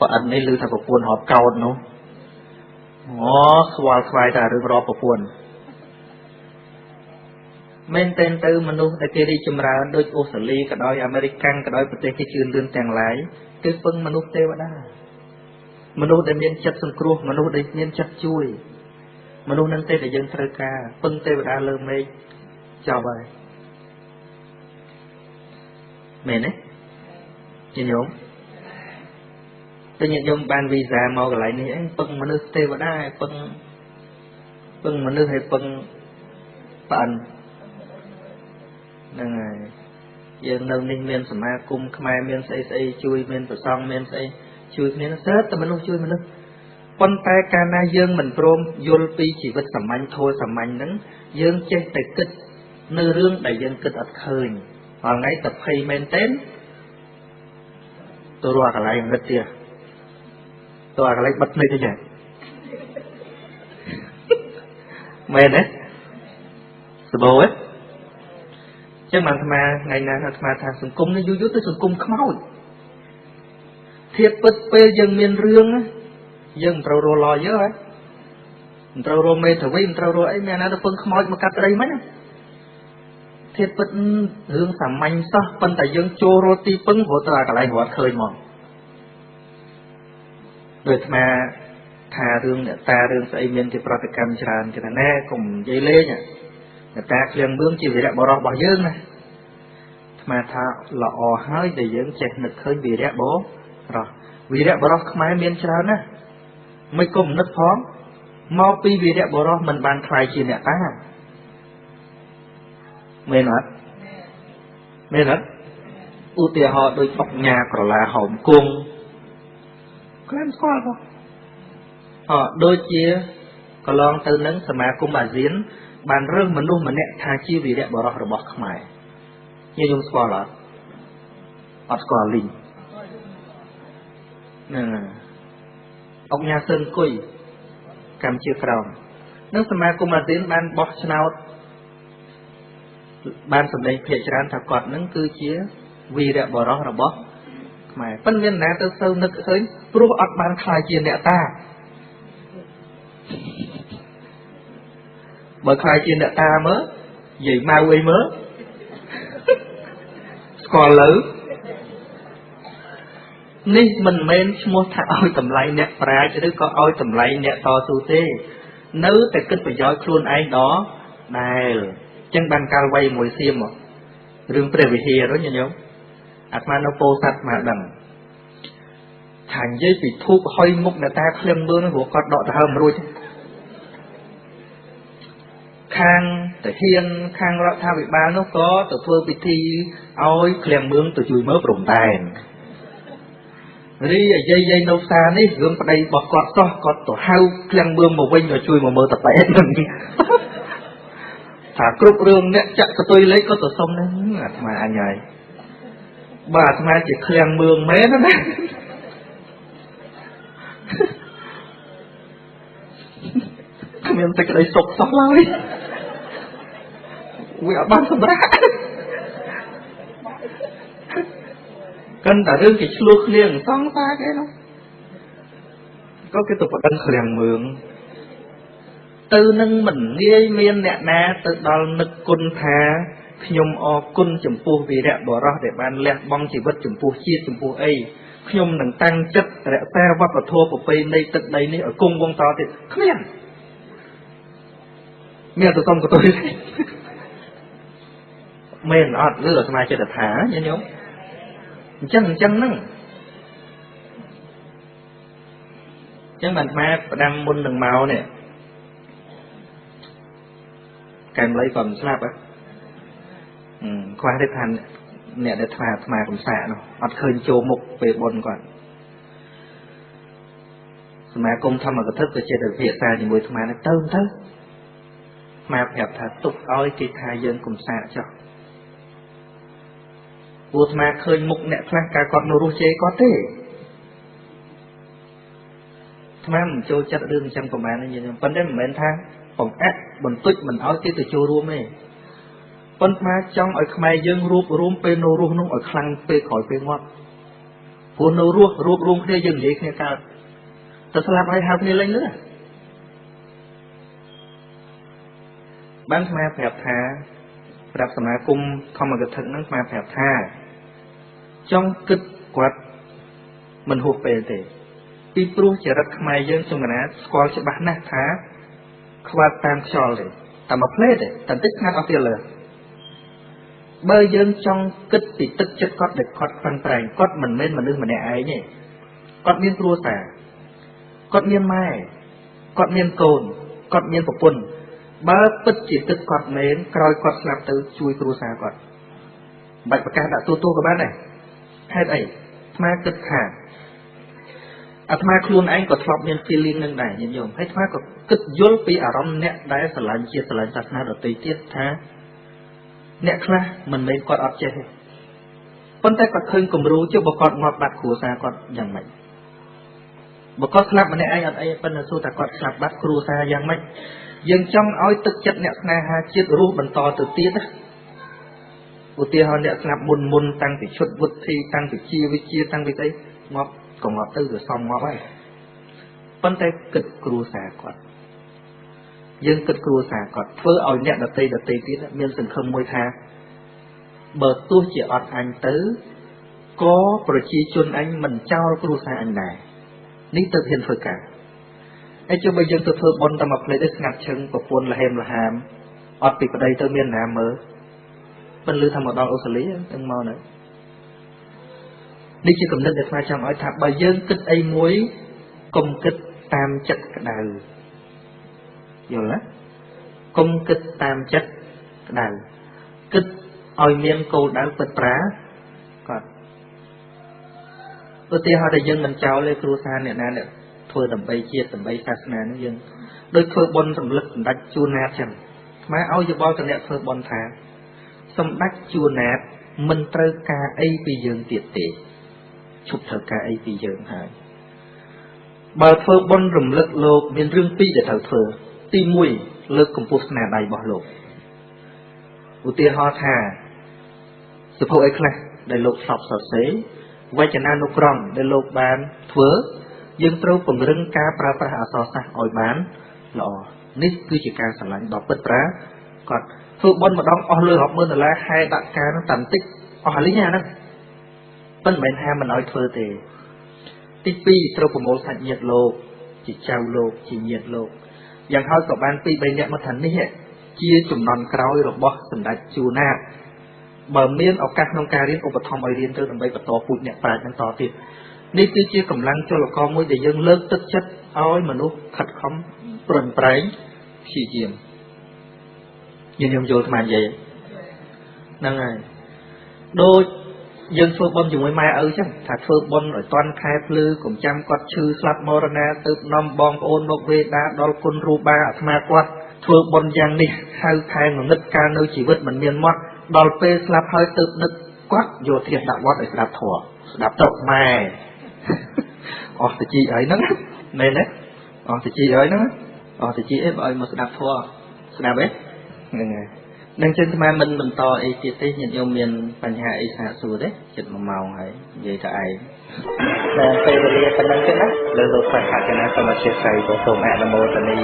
ប្រអិននេះឮថាប្រពន្ធហប់កោតនោះអូស្វាល់ស្វាយតែរឿងរាប់ប្រពន្ធមែនទែនទៅមនុស្សដែលគេរីកចម្រើនដូចអូស្ត្រាលីក៏ដោយអាមេរិកកាំងក៏ដោយប្រទេសគេជឿនលឿនទាំងឡាយគឺពឹងមនុស្សទេវតាមនុស្សដែលមានចិត្តសង្គ្រោះមនុស្សដែលមានចិត្តជួយមនុស្សនឹងទេដែលយើងត្រូវការពឹងទេវតាលើមេឃចប់ហើយ មែនទេញាតិញោមតែញាតិញោមបានវីសាមកកន្លែងនេះអីពឹងមនុស្សទេវតាពឹងពឹងមនុស្សឲ្យពឹងប្អិនហ្នឹងហើយយើងនៅនេះមានសមាគមខ្មែរមានស្អីស្អីជួយមានប្រសង់មានស្អីជួយគ្នាសើតែមនុស្សជួយមនុស្សប៉ុន្តែកាលណាយើងមិនព្រមយល់ពីជីវិតសាមញ្ញធម៌សាមញ្ញហ្នឹងយើងចេះតែគិតនៅរឿងដែលយើងគិតអត់ឃើញរាល់ថ្ងៃតែភ័យមែនទែនទៅរកកន្លែងរឹតទៀតទៅកន្លែងបិទភ្នែកទៅចាមែនទេសបោទេចឹងបានអាត្មាថ្ងៃណាអាត្មាថាសង្គមនេះយូរយូរទៅសង្គមខ្មោចធៀបពិតពេលយើងមានរឿងយើងមិនត្រូវរកឡយើហ៎មិនត្រូវរកមេធាវីមិនត្រូវរកអីមានណាទៅពឹងខ្មោចមកកាត់ត្រីមិញធៀបពិតរឿងសាមញ្ញសោះប៉ុន្តែយើងចូលរកទីពឹងព្រោះទៅអាកន្លែងរត់ឃើញមកដូចអាត្មាថារឿងអ្នកតារឿងស្អីមានជាប្រតិកម្មច្រើនគេថាណែកុំនិយាយលេងអ្នកតាឃ្លៀងមឿងជាវីរៈបុរសរបស់យើងណាអាត្មាថាល្អហើយដែលយើងចេះនឹកឃើញវីរៈបុរសវីរៈបុរសខ្មែរមានច្រើនណាស់មិនគុំនឹកផងមកពីវីរៈបុរសមិនបានខ្លាយជាអ្នកតាមែនអត់មែនអត់ឧទាហរណ៍ដូចអុកញ៉ាក្រឡាហោមគង់ក្លែមស្គាល់ផងអដូចជាកន្លងទៅនឹងសមាគមអាស៊ានបានរើសមនុស្សម្នាក់ថាជាវីរៈបុរសរបស់ខ្មែរញាតិញោមស្គាល់អត់អត់ស្គាល់លីងហ្នឹងអុកញ៉ាសឿនគុយកម្ពុជាក្រោមនឹងសមាគមអាស៊ានបានបោះឆ្នោតបានសម្ដែងភាគច្រើនថាគាត់នឹងគឺជាវីរៈបុរសរបស់ខ្មែរប៉ុន្តែមានណាទៅសូវនឹកឃើញព្រោះអត់បានខ្លាយជាអ្នកតាបើខ្លាយជាអ្នកតាមើលនិយាយម៉ៅអីមើលស្គាល់លើនេះមិនមែនឈ្មោះថាឲ្យតម្លៃអ្នកប្រាជ្ញឬក៏ឲ្យតម្លៃអ្នកតស៊ូទេនៅតែគិតប្រយោជន៍ខ្លួនឯងដដែលចឹងបានកាលវ័យមួយសៀមរឿងព្រះវិហារនោះញាតិញោមអាត្មានៅពោធិ៍សាត់មកដឹងថានិយាយពីធូបហុយមុខអ្នកតាឃ្លៀងមើលនោះព្រោះគាត់ដកដង្ហើមរួចខាងទាហានខាងរដ្ឋាភិបាលនោះក៏ទៅធ្វើពិធីឲ្យឃ្លៀងមឿងទៅជួយមើលព្រំដែនរីអាយាយនៅផ្សារនេះរឿងប្តីរបស់គាត់សោះគាត់ទៅហៅឃ្លៀងមឿងមកវិញឲ្យជួយមកមើលតប៉ែតហ្នឹងថាគ្រប់រឿងអ្នកចាក់កតុយលេខក៏ទៅសុំហ្នឹងអាត្មាអញហើយបើអាត្មាជាឃ្លៀងមឿងមែនណាគ្មានសេចក្តីសុខសោះឡើយវាអត់បានសម្រាប់កិនតែរឿងគេឆ្លោះគ្នាសង្សារគេនោះក៏គេទៅប្តឹងឃ្លៀងមឿងទៅនឹងមិនងាយមានអ្នកណាទៅដល់នឹកគុណថាខ្ញុំអរគុណចំពោះវីរៈបុរសដែលបានលះបង់ជីវិតចំពោះជាតិចំពោះអីខ្ញុំនឹងតាំងចិត្តរក្សាវប្បធម៌ប្រពៃណីទឹកដីនេះឲ្យគង់វង្សតទៀតគ្មានមានទៅសុំកតុយមែនអត់ឬអាត្មាចិត្តថាញាតិញោមអញ្ចឹងហ្នឹងអញ្ចឹងបានអាត្មាផ្ដាំមុននឹងមកនេះកែមលៃក៏មិនស្លាប់ហ៎ខ្វះទេថាអ្នកដែលថ្មអាត្មាកំសាកនោះអត់ឃើញចូលមុខពេលបុណ្យគាត់សមាគមធម្មកថាក៏ចេះតែពិភាក្សាជាមួយអាត្មានេះទៅអាត្មាប្រាប់ថាទុកឲ្យគេថាយើងកំសាកចុះព្រោះអាត្មាឃើញមុខអ្នកខ្លះកាលគាត់នៅរស់ជេរគាត់ទេអាត្មាមិនចូលចិត្តរឿងអញ្ចឹងប្រហែលទេប៉ុន្តែមិនមែនថាបង្អាក់បន្តិចមិនឲ្យគេទៅចូលរួមទេប៉ុន្តែចង់ឲ្យខ្មែរយើងរួបរួមពេលនៅរស់នោះឲ្យខ្លាំងពេលក្រោយពេលងាប់ព្រោះនៅរស់រួបរួមគ្នាយើងនិយាយគ្នាកើតទៅស្លាប់ហើយហៅគ្នាលេងលឺបានអាត្មាប្រាប់ថាប្រាប់សមាគមធម្មកថាហ្នឹងអាត្មាប្រាប់ថាចង់គិតគាត់មិនហួសពេលទេពីព្រោះចរិតខ្មែរយើងខ្ញុំកណាស្គាល់ច្បាស់ណាស់ថាខ្វាត់តាមខ្យល់ទេតែមួយផ្លេតទេតែបន្តិចស្ងាត់អស់ទៀតលើ បើយើងចង់គិតពីទឹកចិត្តគាត់ដែលគាត់ប្រឹងប្រែងគាត់មិនមែនមនុស្សម្នាក់ឯងទេគាត់មានគ្រួសារគាត់មានម៉ែគាត់មានកូនគាត់មានប្រពន្ធបើពិតជាទឹកគាត់មែនក្រោយគាត់ស្លាប់ទៅជួយគ្រួសារគាត់មិនបាច់ប្រកាសដាក់ទូក៏បានដែរហេតុអីអាត្មាគិតថាអាត្មាខ្លួនឯងក៏ធ្លាប់មាន feeling នឹងដែរញាតិញោមហើយអាត្មាក៏គិតយល់ពីអារម្មណ៍អ្នកដែលស្រឡាញ់ជាតិស្រឡាញ់សាសនាដទៃទៀតថាអ្នកខ្លះមិនមែនគាត់អត់ចេះទេប៉ុន្តែគាត់ឃើញគំរូជាបើគាត់ងាប់បាត់គ្រួសារគាត់យ៉ាងម៉េចបើគាត់ស្លាប់ម្នាក់ឯងអត់អីប៉ុន្តែសួរថាគាត់ស្លាប់បាត់គ្រួសារយ៉ាងម៉េចយើងចង់ឲ្យទឹកចិត្តអ្នកស្នេហាជាតិរស់បន្តទៅទៀតណាឧទាហរណ៍អ្នកស្លាប់មុនតាំងពីឈុតវុធីតាំងពីជាវិជ្ជាតាំងពីស្អីងាប់ក៏ងាប់ទៅវាសមងាប់ហើយប៉ុន្តែគិតគ្រួសារគាត់យើងគិតគ្រួសារគាត់ធ្វើឲ្យអ្នកដទៃទៀតមានសង្ឃឹមមួយថាបើទោះជាអត់អញទៅក៏ប្រជាជនអញមិនចោលគ្រួសារអញដែរនេះទៅហ៊ានធ្វើការហើយចុះបើយើងទៅធ្វើបុណ្យតែមួយផ្លេតទេស្ងាត់ឈឹងប្រពន្ធលហេមលហាមអត់ពីប្តីទៅមានណាមើលមិនលឺថាមកដល់អូស្ត្រាលីទាំងមកនៅនេះជាគំនិតដែលស្មាចង់ឲ្យថាបើយើងគិតអីមួយកុំគិតតាមចិត្តក្តៅយល់ទេកុំគិតតាមចិត្តក្តៅគិតឲ្យមានគោលដៅពិតប្រាកដឧទាហរណ៍ថាយើងមិនចោលទេគ្រួសារអ្នកណាអ្នកធ្វើដើម្បីជាតិដើម្បីសាសនានឹងយើងដូចធ្វើបុណ្យសម្លឹកសម្ដេចជួនណាតចឹងខ្មែរឲ្យយោបល់ទៅអ្នកធ្វើបុណ្យថាសម្ដេចជួនណាតមិនត្រូវការអីពីយើងទៀតទេឈប់ត្រូវការអីពីយើងហើយបើធ្វើបុណ្យរំលឹកលោកមានរឿងពីរដែលត្រូវធ្វើទី1លើកកម្ពស់ស្នាដៃរបស់លោកឧទាហរណ៍ថាសភៅអីខ្លះដែលលោកធ្លាប់សរសេរវចនានុក្រមដែលលោកបានធ្វើយើងត្រូវពង្រឹងការប្រើប្រាស់អក្សរសាស្ត្រឲ្យបានល្អនេះគឺជាការស្រឡាញ់ដ៏ពិតប្រាកដធ្វើបុណ្យម្ដងអស់លុយរាប់ម៉ឺនដុល្លារហែដាក់ការនោះតាន់តិចអស់លីងអាហ្នឹងប៉ុន្តែមិនមែនថាមិនឲ្យធ្វើទេទី2ត្រូវប្រមូលសាច់ញាតិលោកជាចៅលោកជាញាតិលោកយ៉ាងហើយក៏បាន2 3នាក់មកថានេះជាចំនួនក្រោយរបស់សម្ដេចជួនណាតបើមានឱកាសក្នុងការរៀនឧបត្ថម្ភឲ្យរៀនទៅដើម្បីបន្តពូជអ្នកប្រាជ្ញបន្តទៀតនេះគឺជាកម្លាំងចលករមួយដែលយើងលើកទឹកចិត្តឲ្យមនុស្សខិតខំប្រឹងប្រែងព្យាយាមយើងយល់ស្មាននិយាយហ្នឹងហើយដូចយើងធ្វើបុណ្យជាមួយម៉ែឪចឹងថាធ្វើបុណ្យឲ្យតាន់ខែភ្លឺកុំចាំគាត់ឈឺស្លាប់មរណាទៅនាំបងប្អូនមកវេដាដល់គុណរូបាអាត្មាគាត់ធ្វើបុណ្យយ៉ាងនេះហៅខែងងឹតកាលនៅជីវិតមិនមានមាត់ដល់ពេលស្លាប់ហើយទៅនឹកគាត់យកធាតុដាក់វត្តឲ្យស្ដាប់ធម៌ស្ដាប់ទៅម៉ែអស់តិចអីហ្នឹងមែនទេអស់តិចអីហ្នឹងអស់តិចអីបើឲ្យមកស្ដាប់ធម៌ស្ដាប់ទេហ្នឹងហើយនឹងចឹងអាត្មាមិនបន្តអីទៀតទេញាតិញោមមានបញ្ហាអីសាកសួរទេចិត្ត1ម៉ោងហើយនិយាយតែឯងតែពេលវេលាប៉ុណ្ណឹងទេណាលើលោកសាខកណាសូមអធិស្ឋានក៏សូមអនុមោទនា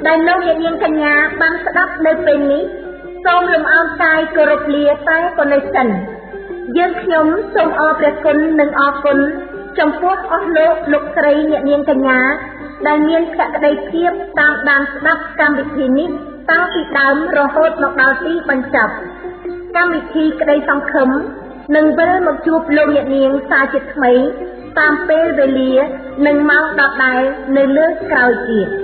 ដែលលោកអ្នកនាងកញ្ញាបានស្ដាប់នៅពេលនេះសូមលំអោនកាយគោរពលាតែប៉ុណ្ណេះសិនយើងខ្ញុំសូមអរព្រះគុណនិងអរគុណចំពោះអស់លោកលោកស្រីអ្នកនាងកញ្ញាដែលមានភក្ដីភាពតាមដានស្ដាប់កម្មវិធីនេះតាំងពីដើមរហូតមកដល់ទីបញ្ចប់ កម្មវិធីក្តីសង្ឃឹមនឹងវិលមកជួបលោកអ្នកនាងសាជាថ្មីតាមពេលវេលានិងម៉ោងដដែលនៅលើកក្រោយទៀត។